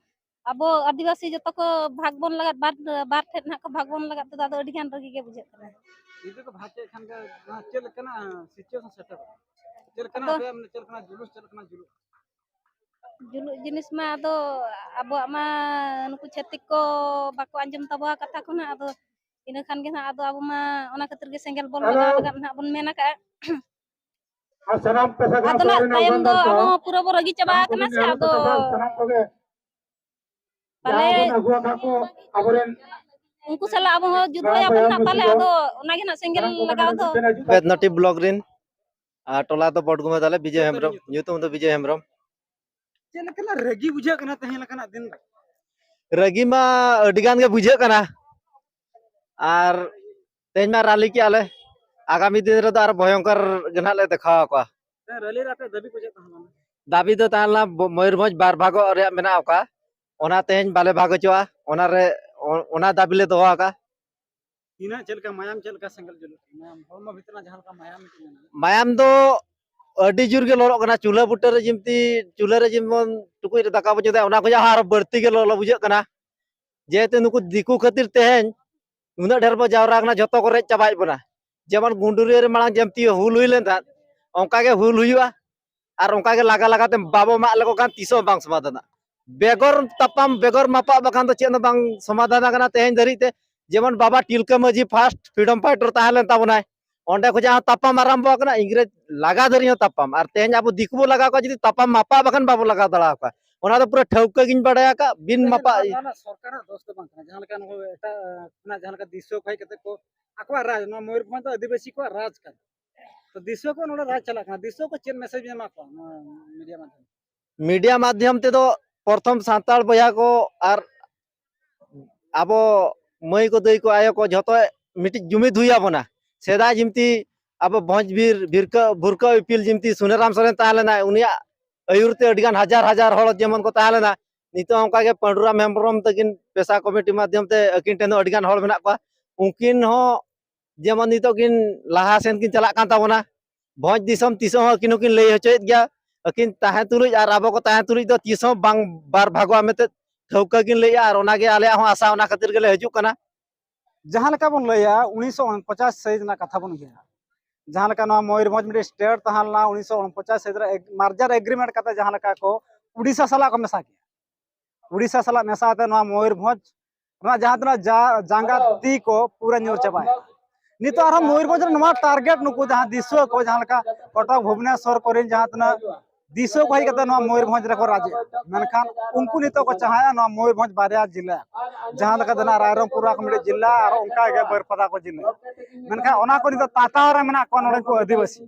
ᱟᱵᱚ ᱟᱹᱫᱤᱵᱟᱹᱥᱤ ᱡᱚᱛᱚ ᱠᱚ ᱵᱷᱟᱜᱽ ᱵᱚᱱ ᱞᱟᱜᱟᱫ, ᱵᱟᱨ, ᱵᱟᱨ ᱴᱷᱮᱱ ᱱᱟᱦᱟᱜ ᱠᱚ ᱵᱷᱟᱜᱽ ᱵᱚᱱ ᱞᱟᱜᱟᱫ ᱛᱮᱫᱚ ᱟᱫᱚ ᱟᱹᱰᱤ ᱜᱟᱱ ᱨᱟᱹᱜᱤ ᱜᱮ ᱵᱩᱡᱷᱟᱹᱜ ᱠᱟᱱᱟ᱾ ᱡᱩᱫᱤ ᱠᱚ ᱵᱷᱟᱜᱽ ᱠᱮᱫ ᱠᱷᱟᱱ ᱜᱮ, ᱱᱚᱣᱟ ᱪᱮᱫ ᱞᱮᱠᱟᱱᱟᱜ situation ᱥᱮᱴᱮᱨᱚᱜᱼᱟ? ᱪᱮᱫ ᱞᱮᱠᱟᱱᱟᱜ ᱟᱫᱚ ᱟᱯᱮᱭᱟᱜ ᱢᱟᱱᱮ ᱪᱮᱫ ᱞᱮᱠᱟᱱᱟᱜ ᱡᱩᱞᱩᱥ, ᱪᱮᱫ ᱞᱮᱠᱟᱱᱟᱜ ᱡᱩᱞᱩᱥ? ᱡᱩᱞᱩᱜ ᱡᱤᱱᱤᱥ ᱢᱟ ᱟᱫᱚ ᱟᱵᱚᱣᱟᱜ ᱢᱟ ᱱᱩᱠᱩ ᱪᱷᱟᱹᱛᱤᱠ ᱠᱚ ᱵᱟᱠᱚ ᱟᱸᱡᱚᱢ ᱛᱟᱵᱚᱣᱟ ᱠᱟᱛᱷᱟ ᱠᱚ ᱱᱟᱜ, ᱟᱫᱚ ᱤᱱᱟᱹ ᱠᱷᱟᱱ ᱜᱮ ᱱᱟᱜ ᱟᱫᱚ ᱟᱵᱚ ᱢᱟ ᱚᱱᱟ ᱠᱷᱟᱹᱛᱤᱨ ᱜᱮ ᱥᱮᱸᱜᱮᱞ ᱵᱚᱱ ᱞᱟᱜᱟᱣ ᱞᱟᱜᱟᱫ ᱱᱟᱜ ᱵᱚᱱ ᱢᱮᱱ ᱟᱠᱟᱫᱼᱟ᱾ ᱟᱨ ᱥᱟᱱᱟᱢ ᱯᱮᱥᱟ ᱟᱫᱚ ᱱᱟᱜ ᱛᱟᱭᱚᱢ ᱫᱚ ᱟᱵᱚ ᱦᱚᱸ ᱯᱩᱨᱟᱹ ᱵᱚ ᱨᱟᱹᱜᱤ ᱪᱟᱵᱟ ᱟᱠᱟᱱᱟ ᱥᱮ, ᱟᱫᱚ ᱥᱟᱱᱟᱢ ᱠᱚᱜᱮ ᱯᱟᱞᱮ ᱡᱟᱦᱟᱸ ᱵᱚᱱ ᱟᱹᱜᱩ ᱟᱠᱟᱫ ᱠᱚ ᱟᱵᱚᱨᱮᱱ ᱩᱱᱠᱩ ᱥᱟᱞᱟᱜ ᱟᱵᱚ ᱦᱚᱸ ᱡᱩᱛ ᱦᱩᱭ ᱟᱵᱚᱱ ᱱᱟᱜ ᱯᱟᱞᱮ, ᱟᱫᱚ ᱚᱱᱟ ᱜᱮ ᱱᱟᱜ ᱥᱮᱸᱜᱮᱞ ᱞᱟᱜᱟᱣ ᱫᱚ᱾ ᱵᱮᱫᱱᱚᱴᱤ ᱵᱞᱚᱠ ᱨᱤᱱ, ᱟᱨ ᱴᱚᱞᱟ ᱫᱚ ᱵᱚᱰᱜᱩᱢᱟ ᱛᱟᱞᱮ, ᱵᱤᱡᱚᱭ ᱦᱮᱢᱵᱨᱚᱢ, ᱧᱩᱛᱩᱢ ᱫᱚ ᱵᱤᱡᱚᱭ ᱦᱮᱢᱵᱨᱚᱢ᱾ ᱪᱮᱫ ᱞᱮᱠᱟᱱᱟᱜ ᱨᱟᱹᱜᱤ ᱵᱩᱡᱷᱟᱹᱜ ᱠᱟᱱᱟ ᱛᱮᱦᱮᱧ ᱞᱮᱠᱟᱱᱟᱜ ᱫᱤᱱ ᱨᱮ? ᱨᱟᱹᱜᱤ ᱢᱟ ᱟᱹᱰᱤ ᱜᱟᱱ ᱜᱮ ᱵᱩᱡᱷᱟᱹᱜ ᱠᱟᱱᱟ, ᱟᱨ ᱛᱮᱦᱮᱧ ᱢᱟ ᱨᱟᱞᱤ ᱠᱮᱜᱼᱟ ᱞᱮ, ᱟᱜᱟᱢᱤ ᱫᱤᱱ ᱨᱮᱫᱚ ᱟᱨ ᱵᱷᱚᱭᱚᱝᱠᱚᱨ ᱜᱮ ᱱᱟᱜ ᱞᱮ ᱫᱮᱠᱷᱟᱣ ᱟᱠᱚᱣᱟ᱾ ᱦᱮᱸ, ᱨᱟᱹᱞᱤ ᱨᱮ ᱟᱯᱮᱭᱟᱜ ᱫᱟᱹᱵᱤ ᱠᱚ ᱪᱮᱫ ᱛᱟᱦᱮᱸ ᱞᱮᱱᱟ? ᱫᱟᱹᱵᱤ ᱫᱚ ᱛᱟᱦᱮᱸ ᱞᱮᱱᱟ ᱵᱚ-, ᱢᱚᱭᱩᱨᱵᱷᱚᱸᱡᱽ ᱵᱟᱨ ᱵᱷᱟᱜᱚᱜ ᱨᱮᱭᱟᱜ ᱢᱮᱱᱟᱜ ᱟᱠᱟᱫ, ᱚᱱᱟ ᱛᱮᱦᱮᱧ ᱵᱟᱞᱮ ᱵᱷᱟᱜᱽ ᱦᱚᱪᱚᱜᱼᱟ, ᱚᱱᱟ ᱨᱮ, ᱚ-, ᱚᱱᱟ ᱫᱟᱹᱵᱤ ᱞᱮ ᱫᱚᱦᱚ ᱟᱠᱟᱫ᱾ ᱛᱤᱱᱟᱹᱜ ᱪᱮᱫ ᱞᱮᱠᱟ ᱢᱟᱭᱟᱢ, ᱪᱮᱫ ᱞᱮᱠᱟ ᱥᱮᱸᱜᱮᱞ ᱡᱩᱞᱩᱜ ᱠᱟᱱᱟ? ᱢᱟᱭᱟᱢ, ᱦᱚᱲᱢᱚ ᱵᱷᱤᱛᱨᱤ ᱨᱮᱱᱟᱜ ᱡᱟᱦᱟᱸ ᱞᱮᱠᱟ ᱢᱟᱭᱟᱢ ᱢᱤᱫᱴᱮᱱ ᱢᱮᱱᱟᱜᱼᱟ᱾ ᱢᱟᱭᱟᱢ ᱫᱚ ᱟᱹᱰᱤ ᱡᱳᱨ ᱜᱮ ᱞᱚᱞᱚᱜ ᱠᱟᱱᱟ᱾ ᱪᱩᱞᱦᱟᱹ ᱵᱩᱴᱟᱹ ᱨᱮ ᱡᱮᱢᱛᱤ, ᱪᱩᱞᱦᱟᱹ ᱨᱮ ᱡᱮᱢᱚᱱ ᱴᱩᱠᱩᱡ ᱨᱮ ᱫᱟᱠᱟ ᱵᱚ ᱪᱚᱸᱫᱟᱭᱟ, ᱚᱱᱟ ᱠᱷᱚᱱᱟᱜ ᱦᱚᱸ ᱟᱨᱚ ᱵᱟᱹᱲᱛᱤ ᱜᱮ ᱞᱚᱞᱚ ᱵᱩᱡᱷᱟᱹᱜ ᱠᱟᱱᱟ᱾ ᱡᱮᱦᱮᱛᱩ ᱱᱩᱠᱩ ᱫᱤᱠᱩ ᱠᱷᱟᱹᱛᱤᱨ ᱛᱮᱦᱮᱧ ᱩᱱᱟᱹᱜ ᱰᱷᱮᱨ ᱵᱚ ᱡᱟᱣᱨᱟ ᱟᱠᱟᱱᱟ, ᱡᱷᱚᱛᱚ ᱠᱚ ᱨᱮᱡ ᱪᱟᱵᱟᱭᱮᱫ ᱵᱚᱱᱟ᱾ ᱡᱮᱢᱚᱱ ᱜᱩᱸᱰᱩᱨᱤᱭᱟᱹ ᱨᱮ ᱢᱟᱲᱟᱝ ᱡᱮᱢᱛᱤ ᱦᱩᱞ ᱦᱩᱭ ᱞᱮᱱ ᱛᱟᱦᱮᱸᱫ, ᱚᱱᱠᱟ ᱜᱮ ᱦᱩᱞ ᱦᱩᱭᱩᱜᱼᱟ᱾ ᱟᱨ ᱚᱱᱠᱟ ᱜᱮ ᱞᱟᱜᱟ ᱞᱟᱜᱟ ᱛᱮ ᱵᱟᱵᱚ ᱢᱟᱜ ᱞᱮᱠᱚ ᱠᱷᱟᱱ ᱛᱤᱥ ᱦᱚᱸ ᱵᱟᱝ ᱥᱚᱢᱟᱫᱷᱟᱱᱟ᱾ ᱵᱮᱜᱚᱨ ᱛᱟᱯᱟᱢ, ᱵᱮᱜᱚᱨ ᱢᱟᱯᱟᱜ ᱵᱟᱠᱷᱟᱱ ᱫᱚ ᱪᱮᱫ ᱦᱚᱸ ᱵᱟᱝ ᱥᱚᱢᱟᱫᱷᱟᱱ ᱟᱠᱟᱱᱟ ᱛᱮᱦᱮᱧ ᱫᱷᱟᱹᱨᱤᱡ ᱛᱮ᱾ ᱡᱮᱢᱚᱱ ᱵᱟᱵᱟ ᱛᱤᱞᱠᱟᱹ ᱢᱟᱹᱡᱷᱤ first freedom fighter ᱛᱟᱦᱮᱸ ᱞᱮᱱ ᱛᱟᱵᱚᱱᱟᱭ, ᱚᱸᱰᱮ ᱠᱷᱚᱱᱟᱜ ᱦᱚᱸ ᱛᱟᱯᱟᱢ ᱟᱨᱟᱢᱵᱚ ᱟᱠᱟᱱᱟ, ᱤᱝᱨᱮᱡᱽ ᱞᱟᱜᱟ ᱫᱷᱟᱹᱨᱤᱡ ᱦᱚᱸ ᱛᱟᱯᱟᱢ᱾ ᱟᱨ ᱛᱮᱦᱮᱧ ᱟᱵᱚ ᱫᱤᱠᱩ ᱵᱚ ᱞᱟᱜᱟᱣ ᱠᱚᱣᱟ ᱡᱩᱫᱤ ᱛᱟᱯᱟᱢ ᱢᱟᱯᱟᱜ ᱵᱟᱠᱷᱟᱱ ᱵᱟᱵᱚ ᱞᱟᱜᱟᱣ ᱫᱟᱲᱮ ᱟᱠᱚᱣᱟ᱾ ᱚᱱᱟ ᱫᱚ ᱯᱩᱨᱟᱹ ᱴᱷᱟᱹᱣᱠᱟᱹ ᱜᱤᱧ ᱵᱟᱰᱟᱭ ᱟᱠᱟᱫ, ᱵᱤᱱ ᱢᱟᱯᱟᱜ᱾ ᱱᱚᱣᱟ ᱫᱚ ᱥᱚᱨᱠᱟᱨᱟᱜ ᱫᱳᱥ ᱫᱚ ᱵᱟᱝ ᱠᱟᱱᱟ, ᱡᱟᱦᱟᱸ ᱞᱮᱠᱟ ᱱᱚᱜᱼᱚᱭ ᱮᱴᱟᱜ, ᱟᱸ, ᱠᱷᱚᱱᱟᱜ ᱡᱟᱦᱟᱸ ᱞᱮᱠᱟ ᱫᱤᱥᱩᱣᱟᱹ ᱠᱚ ᱦᱮᱡ ᱠᱟᱛᱮ ᱠᱚ ᱟᱠᱚᱣᱟᱜ ᱨᱟᱡᱽ, ᱱᱚᱣᱟ ᱢᱚᱭᱩᱨᱵᱷᱚᱸᱡᱽ ᱫᱚ ᱟᱹᱫᱤᱵᱟᱹᱥᱤ ᱠᱚᱣᱟᱜ ᱨᱟᱡᱽ ᱠᱟᱱᱟ᱾ ᱛᱚ ᱫᱤᱥᱩᱣᱟᱹ ᱠᱚ ᱱᱚᱰᱮ ᱨᱟᱡᱽ ᱪᱟᱞᱟᱜ ᱠᱟᱱᱟ, ᱫᱤᱥᱩᱣᱟᱹ ᱠᱚ ᱪᱮᱫ message ᱵᱤᱱ ᱮᱢᱟ ᱠᱚᱣᱟ ᱱᱚᱣᱟ media ᱢᱟᱫᱽᱫᱷᱚᱢ? ᱢᱤᱰᱤᱭᱟ ᱢᱟᱫᱽᱫᱷᱚᱢ ᱛᱮᱫᱚ ᱯᱨᱚᱛᱷᱚᱢ ᱥᱟᱱᱛᱟᱲ ᱵᱚᱭᱦᱟ ᱠᱚ ᱟᱨ ᱟᱵᱚ ᱢᱟᱹᱭ ᱠᱚ, ᱫᱟᱹᱭ ᱠᱚ, ᱟᱭᱳ ᱠᱚ ᱡᱷᱚᱛᱚ ᱢᱤᱫᱴᱤᱡ ᱡᱩᱢᱤᱫ ᱦᱩᱭ ᱟᱵᱚᱱᱟ᱾ ᱥᱮᱫᱟᱭ ᱡᱤᱢᱛᱤ ᱟᱵᱚ ᱵᱷᱚᱸᱡᱽ ᱵᱤᱨ ᱵᱷᱤᱨᱠᱟᱹ ᱵᱷᱩᱨᱠᱟᱹ ᱤᱯᱤᱞ ᱡᱤᱢᱛᱤ ᱥᱩᱱᱮᱨᱟᱢ ᱥᱚᱨᱮᱱ ᱛᱟᱦᱮᱸ ᱞᱮᱱᱟᱭ, ᱩᱱᱤᱭᱟᱜ ᱟᱹᱭᱩᱨ ᱛᱮ ᱟᱹᱰᱤᱜᱟᱱ ᱦᱟᱡᱟᱨ ᱦᱟᱡᱟᱨ ᱦᱚᱲ ᱡᱮᱢᱚᱱ ᱠᱚ ᱛᱟᱦᱮᱸ ᱞᱮᱱᱟ, ᱱᱤᱛᱚᱜ ᱚᱱᱠᱟᱜᱮ ᱯᱟᱹᱰᱩᱨᱟᱢ ᱦᱮᱢᱵᱨᱚᱢ ᱛᱟᱹᱠᱤᱱ ᱯᱮᱥᱟ ᱠᱚᱢᱤᱴᱤ ᱢᱟᱫᱽᱫᱷᱚᱢ ᱛᱮ ᱟᱹᱠᱤᱱ ᱴᱷᱮᱱ ᱦᱚᱸ ᱟᱹᱰᱤᱜᱟᱱ ᱦᱚᱲ ᱢᱮᱱᱟᱜ ᱠᱚᱣᱟ᱾ ᱩᱱᱠᱤᱱ ᱦᱚᱸ ᱡᱮᱢᱚᱱ ᱱᱤᱛᱚᱜ ᱠᱤᱱ ᱞᱟᱦᱟ ᱥᱮᱱ ᱠᱤᱱ ᱪᱟᱞᱟᱜ ᱠᱟᱱ ᱛᱟᱵᱚᱱᱟ, ᱵᱷᱚᱸᱡᱽ ᱫᱤᱥᱚᱢ ᱛᱤᱥᱚᱜ ᱦᱚᱸ ᱟᱹᱠᱤᱱ ᱦᱚᱸᱠᱤᱱ ᱞᱟᱹᱭ ᱦᱚᱪᱚᱭᱮᱫ ᱜᱮᱭᱟ᱾ ᱟᱹᱠᱤᱱ ᱛᱟᱦᱮᱸ ᱛᱩᱞᱩᱡ ᱟᱨ ᱟᱵᱚ ᱠᱚ ᱛᱟᱦᱮᱸ ᱛᱩᱞᱩᱡ ᱫᱚ ᱛᱤᱥ ᱦᱚᱸ ᱵᱟᱝ ᱵᱟᱨ ᱵᱷᱟᱜᱚᱜᱼᱟ ᱢᱮᱱᱛᱮ ᱴᱷᱟᱹᱣᱠᱟᱹ ᱠᱤᱱ ᱞᱟᱹᱭᱮᱜᱼᱟ, ᱟᱨ ᱚᱱᱟᱜᱮ ᱟᱞᱮᱭᱟᱜ ᱦᱚᱸ ᱟᱥᱟ, ᱚᱱᱟ ᱠᱷᱟᱹᱛᱤᱨ ᱜᱮᱞᱮ ᱦᱤᱡᱩᱜ ᱠᱟᱱᱟ᱾ ᱡᱟᱦᱟᱸ ᱞᱮᱠᱟ ᱵᱚᱱ ᱞᱟᱹᱭᱟ, ᱩᱱᱤᱥᱥᱚ ᱩᱱᱯᱚᱪᱟᱥ ᱥᱟᱹᱦᱤᱛ ᱨᱮᱱᱟᱜ ᱠᱟᱛᱷᱟ ᱵᱚᱱ ᱩᱭᱦᱟᱹᱨᱟ᱾ ᱡᱟᱦᱟᱸ ᱞᱮᱠᱟ ᱱᱚᱣᱟ ᱢᱚᱭᱩᱨᱵᱷᱚᱸᱡᱽ ᱢᱤᱫᱴᱮᱱ ᱥᱴᱮᱴ ᱛᱟᱦᱮᱸ ᱞᱮᱱᱟ, ᱩᱱᱤᱥᱥᱚ ᱩᱱᱯᱚᱪᱟᱥ ᱥᱟᱹᱦᱤᱛ ᱨᱮ ᱢᱟᱨᱡᱟᱨ ᱮᱜᱽᱨᱤᱢᱮᱱᱴ ᱠᱟᱛᱮ ᱡᱟᱦᱟᱸ ᱞᱮᱠᱟ ᱠᱚ ᱩᱲᱤᱥᱥᱟ ᱥᱟᱞᱟᱜ ᱠᱚ ᱢᱮᱥᱟ ᱠᱮᱫᱟ, ᱩᱲᱤᱥᱥᱟ ᱥᱟᱞᱟᱜ ᱢᱮᱥᱟ ᱠᱟᱛᱮ ᱱᱚᱣᱟ ᱢᱚᱭᱩᱨᱵᱷᱚᱸᱡᱽ ᱨᱮᱱᱟᱜ ᱡᱟᱦᱟᱸ ᱛᱤᱱᱟᱹᱜ ᱡᱟ-, ᱡᱟᱸᱜᱟ ᱛᱤ ᱠᱚ ᱯᱩᱨᱟᱹ ᱧᱩᱨ ᱪᱟᱵᱟᱭᱮᱱᱟ᱾ ᱱᱤᱛᱚᱜ ᱟᱨᱦᱚᱸ ᱢᱚᱭᱩᱨᱵᱷᱚᱸᱡᱽ ᱨᱮ ᱱᱚᱣᱟ ᱴᱟᱨᱜᱮᱴ, ᱱᱩᱠᱩ ᱡᱟᱦᱟᱸ ᱫᱤᱥᱩᱣᱟᱹ ᱠᱚ, ᱡᱟᱦᱟᱸ ᱞᱮᱠᱟ ᱠᱚᱴᱚᱠ ᱵᱷᱩᱵᱽᱱᱮᱥᱚᱨ ᱠᱚᱨᱮᱱ ᱡᱟᱦᱟᱸ ᱛᱤᱱᱟᱹᱜ ᱫᱤᱥᱩᱣᱟᱹ ᱠᱚ ᱦᱮᱡ ᱠᱟᱛᱮ ᱱᱚᱣᱟ ᱢᱚᱭᱩᱨᱵᱷᱚᱸᱡᱽ ᱨᱮᱠᱚ ᱨᱟᱡᱽ ᱮᱫᱟ, ᱢᱮᱱᱠᱷᱟᱱ ᱩᱱᱠᱩ ᱱᱤᱛᱚᱜ ᱠᱚ ᱪᱟᱦᱟᱭᱟ ᱱᱚᱣᱟ ᱢᱚᱭᱩᱨᱵᱷᱚᱸᱡᱽ ᱵᱟᱨᱭᱟ ᱡᱮᱞᱟ, ᱡᱟᱦᱟᱸ ᱞᱮᱠᱟ ᱫᱚ ᱱᱟᱜ ᱨᱟᱭᱨᱚᱝᱯᱩᱨ ᱠᱚ ᱢᱤᱫᱴᱮᱡ ᱡᱮᱞᱟ ᱟᱨ ᱚᱱᱠᱟ ᱜᱮ ᱵᱟᱹᱨᱯᱟᱫᱟ ᱠᱚ ᱡᱮᱞᱟ᱾ ᱢᱮᱱᱠᱷᱟᱱ ᱚᱱᱟ ᱠᱚ ᱱᱤᱛᱚᱜ ᱛᱟᱛᱟᱣ ᱨᱮ ᱢᱮᱱᱟᱜ ᱠᱚᱣᱟ ᱱᱚᱰᱮ ᱠᱚ ᱟᱹᱫᱤᱵᱟᱹᱥᱤ᱾